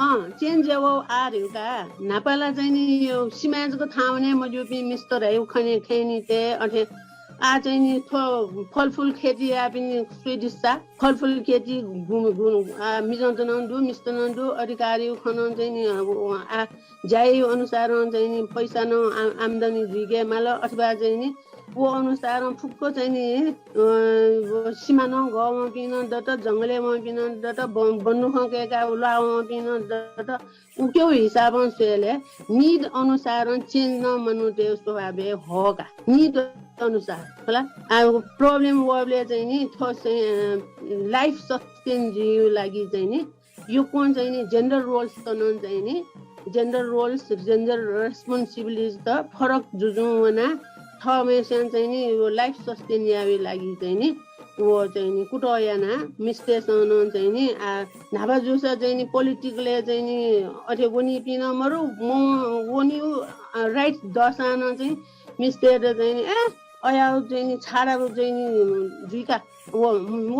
अँ, change वः आः धयागु का। न्हापा ला चाहिँ नि यो सिमाय् जक थाहां वने मज्यूपिं मिस्त धयागु खने खय्‌निते, अथे आः चाहिँ नि थ्व फलफुल खेती याःपिं Swedish-सा, फलफुल खेती गु-, गु-, आ, मिजंत नं दु, मिस्त नं दु, अधिकारयु खँ नं चाहिँ नि, आ, ज्यायु अनुसारं चाहिँ नि पैसा नं आ-, आम्दानी जुइके माल, अथवा चाहिँ नि व अनुसारं फुक्क चाहिँ नि, अ, व सिमानं गः वंपिं नं दत, जंगलय् वंपिं नं दत, ब-, बन्दुखं कय्‌काः ल्वाः वंपिं नं दत। उकेगु हिसाबं स्वयेबलय् need अनुसारं change नं मनूतय् स्वभावय् हः का। Need अनुसार, होला। आ, problem वःबलय् चाहिँ नि थ्व चाहिँ, अ, life sustain जुइगु लागि चाहिँ नि यक्वं चाहिँ नि gender roles त नं चाहिँ नि gender roles, gender responsibilities त फरक जुजुं वनाः थःम्हस्यां चाहिँ नि यो life sustain यायेगु लागि चाहिँ नि व चाहिँ नि कुतः यानाः मिस्तय्‌सं नं चाहिँ नि आ न्हापा जूसा चाहिँ नि political-य् चाहिँ नि अथे वनीपिं नं मरु, म-, वनीगु, अ, right दःसां नं चाहिँ मिस्तय्‌त चाहिँ नि ए अयागु चाहिँ नि छाडागु चाहिँ नि जुइका, व,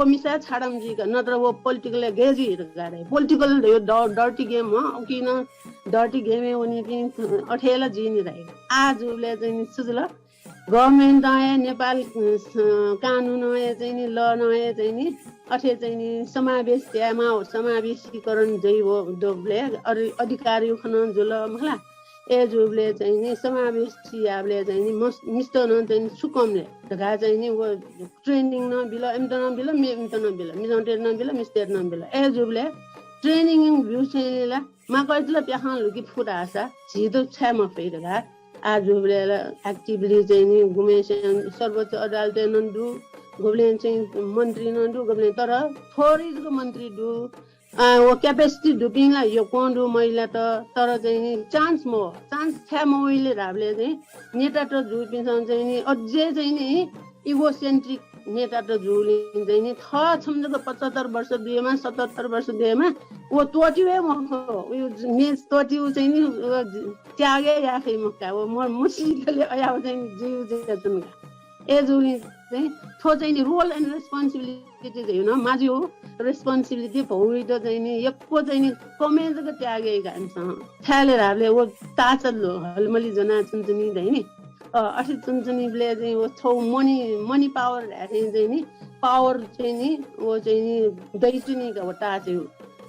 व मिसा छाडाम्ह जुइका, नत्र व political-य् गय् जुइ धकाः धाइ। Political धयो ड-, dirty game हँ, उकिं नं dirty game-य् वनीपिं अथे ला जुइ नि धाइ। आः जूबलय् चाहिँ नि छु जुल? Government-ं हे नेपाल, अ, स-, कानुनं हे चाहिँ नि, law-नं हे चाहिँ नि, अथे चाहिँ नि समावेश यायेमाः, समावेशीकरण जुइ व दबलय् अधि-, अधिकारयु खँ नं जुल, मखु ला। अय् जूबलय् चाहिँ नि समावेशी याःबलय् चाहिँ नि मस-, मिस्त नं चाहिँ नि छु कम ले धकाः चाहिँ नि व training नं बिल, इमित नं बिल, मे-, इमित नं बिल, मिजंतय्त नं बिल, मिस्तय्त नं बिल। अय् जूबलय् training ब्यू चाहिँ नि ला माकैत ला प्याखं लुकी फु धाःसा झी त छाय् मफइ धकाः। आः जूबलय् ला actively चाहिँ नि गुम्हेस्यां सर्वोच्च अदालतय् नं दु, गुबलें चाहिँ मन्त्री नं दु, गुबलें तर थोरै जक मन्त्री दु। अ, व capacity दुपिं ला यक्वं दु महिलात, तर चाहिँ नि chance मवः। Chance छाय् मवइले धाःबलय् चाहिँ नेतात जूपिन्सं चाहिँ नि अझै चाहिँ नि egocentric नेतात जूलिं चाहिँ नि थः छम्ह जक पचहत्तर वर्ष दुयेमा, सतहत्तर वर्ष दुयेमा, व त्वःतिउ हे मखु, व मेच त्वःतिउ चाहिँ नि व त्याग हे याये फइ मखु का, व म-, मसीतले अयाव चाहिँ नि जुइउ जुयाच्वन का। अय् जूलिं चाहिँ थ्व चाहिँ नि role and responsibility चाहिँ नि माजुया responsibility भौरित चाहिँ नि यक्व चाहिँ नि कमय् जक त्याग याइ का इमिसं। छाय् ले धाःबलय् व ताःचा ल्व-, हलमलि ज्वनाच्वंच्वनी धाइ नि। अ, अथे च्वंच्वनीबलय् चाहिँ व छौ money, money power धाये थें चाहिँ नि power चाहिँ नि व चाहिँ नि दइच्वनी का व ताःचाया।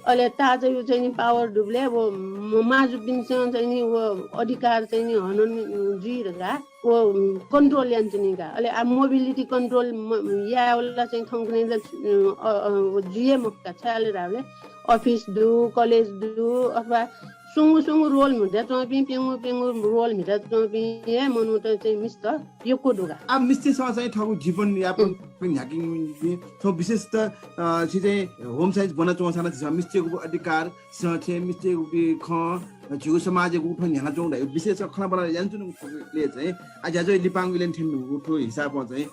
अले ताःचाया चाहिँ नि power दुबलय् व म-, माजुपिन्सं चाहिँ नि व अधिकार चाहिँ नि हनन जुइ धकाः व control यानाच्वनी का। अले आ mobility control म-, यायेवला चाहिँ थौंकन्हय् ला, अ, अ, व जुइ हे मखु का। छाय् ले धाःबलय् office दु, college दु, अथवा स्वंगू स्वंगू role म्हिता च्वंपिं, प्यंगू प्यंगू role म्हिता च्वंपिं हे मनूत चाहिँ मिस्त यक्व दु का। आः मिस्तय्सं चाहिँ थःगु जीवन यापन न्ह्याकेगु निंतिं थ्व विशेषतः, अ, छि चाहिँ home science ब्वनाच्वंसां नं झीसं मिस्तय्गु अधिकार, झीसं चाहिँ मिस्तय्गु खँ, झीगु समाजय् गुगु थ्व न्ह्यानाच्वंगु धाइगु विशेष खँल्हाबल्हा यानाच्वनागु खँय् चाहिँ आः ज्याझ्वः लिपांगु इलेन थ्यंगु थ्व हिसाबं चाहिँ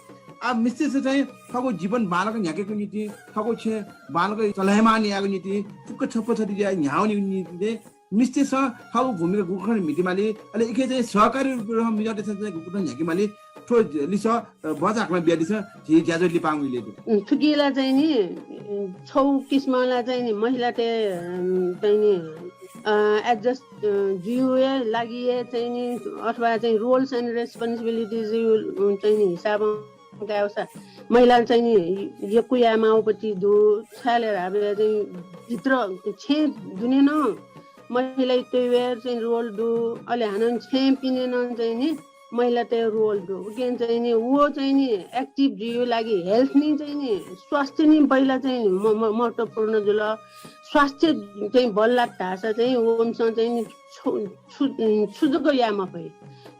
आः मिस्तय्सं चाहिँ थःगु जीवन बांलाक न्ह्याकेगु निंतिं, थःगु छेँ बांलाक चलायमान यायेगु निंतिं, फुक्क छप्पा छति जुयाः न्ह्यावनीगु निंतिं चाहिँ मिस्तय्सं थःगु भूमिका गुगु खँ म्हितेमाली, अले इके चाहिँ सहकारी रूपं मिजंतय्सं चाहिँ गुगु खँ न्ह्याकेमाली, थ्व लिसः, अ, बचाहाकलं बियादिसँ, झी ज्याझ्वः लिपांगु इले दु। उम्, थुकी ला चाहिँ नि, उम्, छौ किसिमं ला चाहिँ नि महिलातय्, उम्, चाहिँ नि, अ, adjust, अ, जुइउ हे लागि हे चाहिँ नि अथवा चाहिँ roles and responsibilities जुइउ, उम्, चाहिँ नि हिसाबं कायेसा महिला चाहिँ नि यक्व यायेमाःगु पति दु। छाय् ले धाःबलय् चाहिँ भित्र छेँ दुने नं महिलाया तय्वेर चाहिँ role दु, अले हानं छेँ पिने नं चाहिँ नि महिलातय् role दु। उकिं चाहिँ नि व चाहिँ नि active जुइउ लागि health नि चाहिँ नि स्वास्थ्य नि पहिला चाहिँ नि म-, म-, महत्त्वपूर्ण जुल। स्वास्थ्य चाहिँ बल्लात धाःसा चाहिँ वंसं चाहिँ नि छु, छु, छु जक याये मफइ।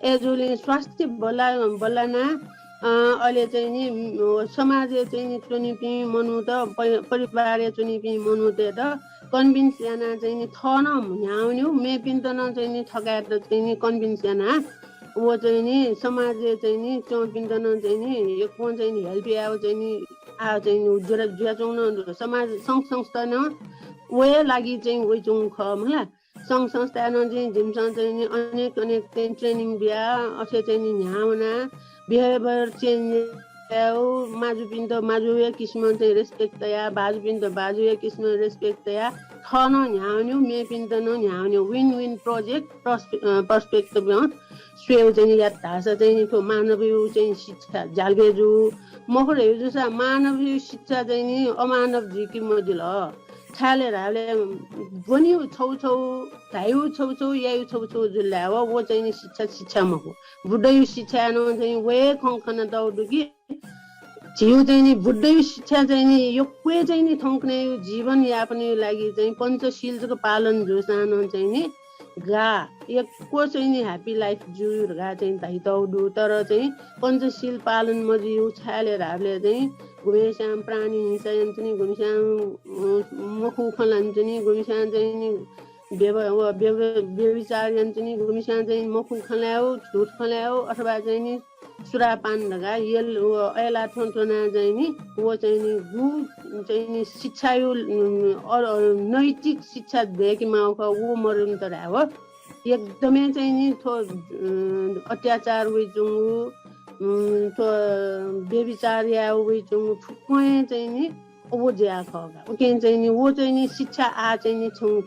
अय् जूलिं स्वास्थ्य बल्ला-, बल्लाना, अ, अले चाहिँ नि, उम्, समाजय् चाहिँ नि च्वनीपिं मनूत, प-, परिवारय् च्वनीपिं मनूतय्त convince याना चाहिँ नि थः नं न्ह्यावनीउ, मेपिन्त नं चाहिँ नि थकायेत चाहिँ नि convince याना व चाहिँ नि समाजय् चाहिँ नि च्वंपिन्त नं चाहिँ नि यक्वं चाहिँ नि help यायेउ चाहिँ नि आः चाहिँ नि जुया-, जुयाच्वंगु नं दु। समाज संघ संस्था नं व हे लागि चाहिँ वइच्वंगु खः मला। संघ संस्थाय् नं चाहिँ जिमिसं चाहिँ नि अनेक अनेक चाहिँ training बिया, अथे चाहिँ नि न्ह्यावना, behavior change यायेउ, माजुपिन्त माजुया किसिमं चाहिँ respect तया, भाजुपिन्त भाजुया किसिमं respect तया, थः नं न्ह्यावनीउ, मेपिन्त नं न्ह्यावनीउ, win win project perspe-, अ, perspective नं स्वयेउ चाहिँ नि यात धाःसा चाहिँ नि थ्व मानवीय चाहिँ शिक्षा ज्याल्के जू। मखु धयाउ जूसा मानवीय शिक्षा चाहिँ नि अमानव जुइके मजिल। छाय् ले धाःबलय् ब्वनीउ छौ छौ, धाइउ छौ छौ, याइउ छौ छौ जुल धायेव, व चाहिँ नि शिक्षा, शिक्षा मखु। बुद्धयु शिक्षाय् नं चाहिँ व हे खँ खनातःगु दु कि झीउ चाहिँ नि बुद्धयु शिक्षा चाहिँ नि यक्व हे चाहिँ नि थौंकन्हय् जीवन यापनयु लागि चाहिँ पञ्चशील जक पालन जूसां नं चाहिँ नि गाः यक्व चाहिँ नि happy life जुइ धकाः चाहिँ धाइतःगु दु। तर चाहिँ पञ्चशील पालन मजुइउ छाय् ले धाःबलय् चाहिँ गुम्हेस्यां प्राणी हिंसा यानाच्वनी, गुम्हेस्यां, अ, मखु खँ ल्हानाच्वनी, गुम्हेस्यां चाहिँ नि व्यभ-, व व्यभ-, व्यभिचार यानाच्वनी, गुम्हेस्यां चाहिँ मखु खँ ल्हायेउ, झुठ खँ ल्हायेउ अथवा चाहिँ नि सुरापान धकाः यल व अय्‌लाः थ्वँ त्वनाः चाहिँ नि व चाहिँ नि गु चाहिँ नि शिक्षायु, उम्, अ, अ, नैतिक शिक्षा दय्‌के माःगु खः, व मरुन्त धायेव। एकदमै चाहिँ नि थ्व, उम्, अत्याचार वइच्वंगु, उम्, थ्व व्यभिचार यायेव वइच्वंगु फुक्कं हे चाहिँ नि व जुया खः का। उकिं चाहिँ नि व चाहिँ नि शिक्षा आः चाहिँ नि छुं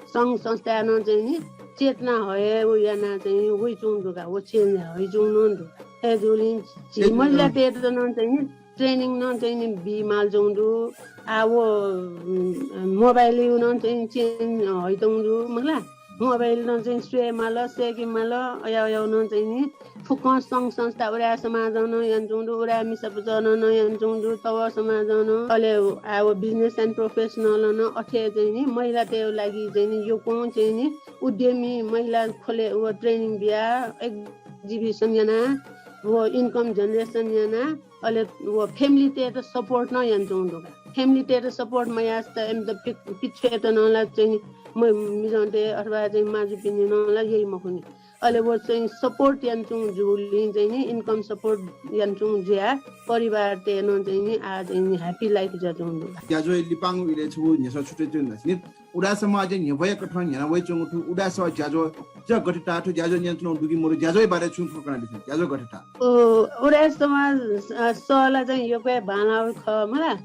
संघ संस्थाय् नं चाहिँ नि चेतना हये व याना चाहिँ नि वइच्वंगु दु का, व change हइच्वंगु नं दु का। अय्‌जूगुलिं झी महिलातय्‌त नं चाहिँ नि training नं चाहिँ नि बीमाल च्वंगु दु। आः व, उम्, mobile यु नं चाहिँ नि change हइच्वंगु दु, मला। मोबाइल नं चाहिँ स्वये माल, सय्‌के माल, अयावयाव नं चाहिँ नि फुक्कं संघ संस्था उराय् समाजं नं यानाच्वंगु दु, उराय् मिसापुचलं नं यानाच्वंगु दु, तव समाजं नं, अले आ व business and professional नं अथे चाहिँ नि महिलातय् लागि चाहिँ नि यक्वं चाहिँ नि उद्यमी महिला खोले व training बिया, exhibition याना, व income generation याना, अले व family तय्‌त support नं यानाच्वंगु दु का। Family तय्‌त support मयासें त इमित पि-, पिछ्वयेत नं ला चाहिँ नि म-, मिजंतय् अथवा चाहिँ माजुपिनि नं ला यइ मखुनि। अले व चाहिँ support यानाच्वंगु जूगुलिं चाहिँ नि income support यानाच्वंगु जुयाः परिवारतय् नं चाहिँ नि आ चाहिँ नि happy life जुयाच्वंगु दु का। ज्याझ्वः लिपांगु इलय् छगू न्ह्यसः छुटे च्वंगु धाःसा नि उदाय् समाजय् न्ह्यब्वया कथं न्ह्याना वयाच्वंगु थ्व उदाय् सः ज्याझ्वः ज गथे ताः, थ्व ज्याझ्वः न्यनाच्वनागु दु कि मदु, ज्याझ्वःया बारे छुं खँ कनादिसँ, ज्याझ्वः गथे ताः? ओ, उदाय् समाज, अ, सः ला चाहिँ यक्व हे बांलाःगु खः मला।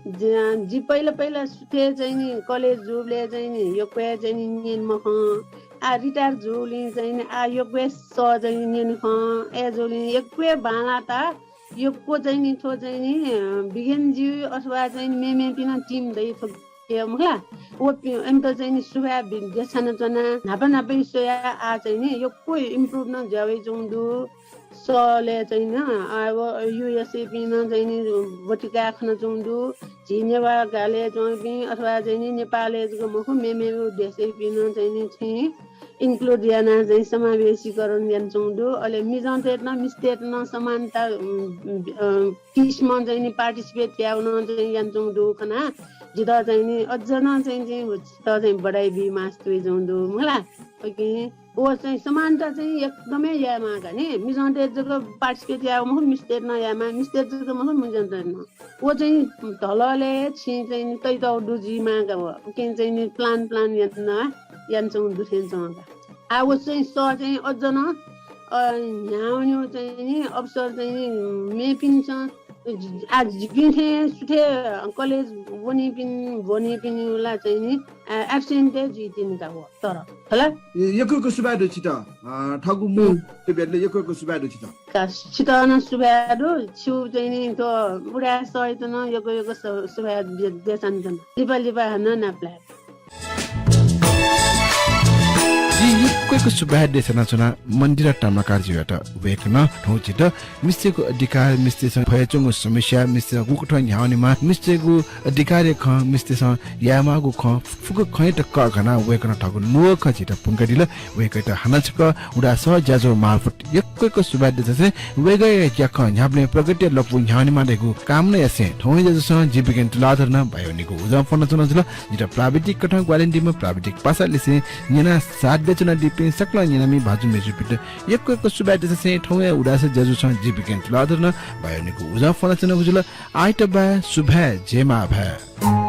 जि, जि पहिला पहिला सुथय् चाहिँ नि college जूबलय् चाहिँ नि यक्व हे चाहिँ नि न्यने मखं। आ retire जूगुलिं चाहिँ नि आ यक्व हे सः चाहिँ नि न्यने खं। अय्‌जूगुलिं यक्व हे बांलाः ताः, यक्व चाहिँ नि थ्व चाहिँ नि, अ, बिगेन ज्यू अथवा चाहिँ नि मेमेपिं नं team दइ थ्व के मखु ला? व पि-, इमित चाहिँ नि सुभाय् बि-, देछानाच्वना। न्हापा न्हापा स्वयाः आ चाहिँ नि यक्व improve नं जुया वयाच्वंगु दु। सलय् चाहिँ नि, आ, व USA पिं नं चाहिँ नि ब्वति काये खनाच्वंगु दु। झी नेवाः गालय् च्वंपिं अथवा चाहिँ नि नेपालय् जक मखु, मेमेगु देशय् पिं नं चाहिँ नि छिं include यानाः चाहिँ समावेशीकरण यानाच्वंगु दु। अले मिजंतय्‌त नं मिस्तय्‌त नं समानता, उम्, उम्, अ, किसिमं चाहिँ नि participate यायेगु नं चाहिँ यानाच्वंगु दु खनाः जितः चाहिँ नि अझ नं चाहिँ, चाहिँ, जितः चाहिँ बढाइ बी मास्ति वयाच्वंगु दु मला। OK, व चाहिँ समानता चाहिँ एकदमै यायेमाः का नि। मिजंतय्‌त जक participate यायेगु मखु, मिस्तय्‌त नं यायेमाः, मिस्तय्‌त जक मखु, मिजंतय्‌त नं। व चाहिँ ढलय् छिं चाहिँ नि तइतःगु दु जुइमाः का व। उकिं चाहिँ नि plan, plan याना, यानाच्वंगु दु थें च्वं का। आ, व चाहिँ सः चाहिँ अझ नं, अ, न्ह्यावनेगु चाहिँ नि अवसर चाहिँ नि मेपिन्सं, आ, जिपिं थें सुथय् college वनीपिं, वनीपिं ला चाहिँ नि, आ, absent हे जुइतिनि का व, तर, हला? ए, यक्व यक्व सुभाय् दु छितः। अ, थःगु मू हुँ। त ब्यातले यक्व यक्व सुभाय् दु छितः। का, छितः नं सुभाय् दु, छु चाहिँ नि थ्व उदाय् सःयात नं यक्व यक्व सु-, सुभाय् दे-, देछानाच्वना। लिपा लिपा हानं नापलाये। जिं यक्व यक्व सुभाय् देछानाच्वना मन्दिरा ताम्राकारजुयात। वय्‌कलं थौं झीत मिस्तय्‌गु अधिकार, मिस्तय्‌सं फयाच्वंगु समस्या, मिस्तय्‌सं गुकथं न्ह्यावनेमाः, मिस्तय्‌गु अधिकारया खँ, मिस्तय्‌सं यायेमाःगु खँ, फुक्क खँयात कःघानाः वय्‌कलं थःगु नुगः खँ झीत प्वंकादिल। वय्‌कःयात हानं छकः उदाय् सः ज्याझ्वः मार्फत यक्व यक्व सुभाय् देछासें वय्‌कःया ज्याखँ न्ह्याबलें प्रगतिया लँपुइ न्ह्यावनेमाः धइगु कामना यासें थौंया ज्याझ्वलं जि बिज्ञान तुलाधरं बाय्‌वनीगु उजं फ्वनाच्वनागु जुल। जितः प्राविधिक कथं ग्वाहालि यानादीम्ह प्राविधिक पासा लिसें न्यनाः साथ बियाच्वनादीपिं सकलें न्यनामि भाजु मय्‌जुपिन्त यक्व यक्व सुभाय् देछासें थौंया उदाय् सः ज्याझ्वलं जि बिज्ञान तुलाधरं बाय्‌वनीगु उजं फ्वनाच्वनागु जुल। आःयात बाय्, सुभाय्, जय मांभाय्।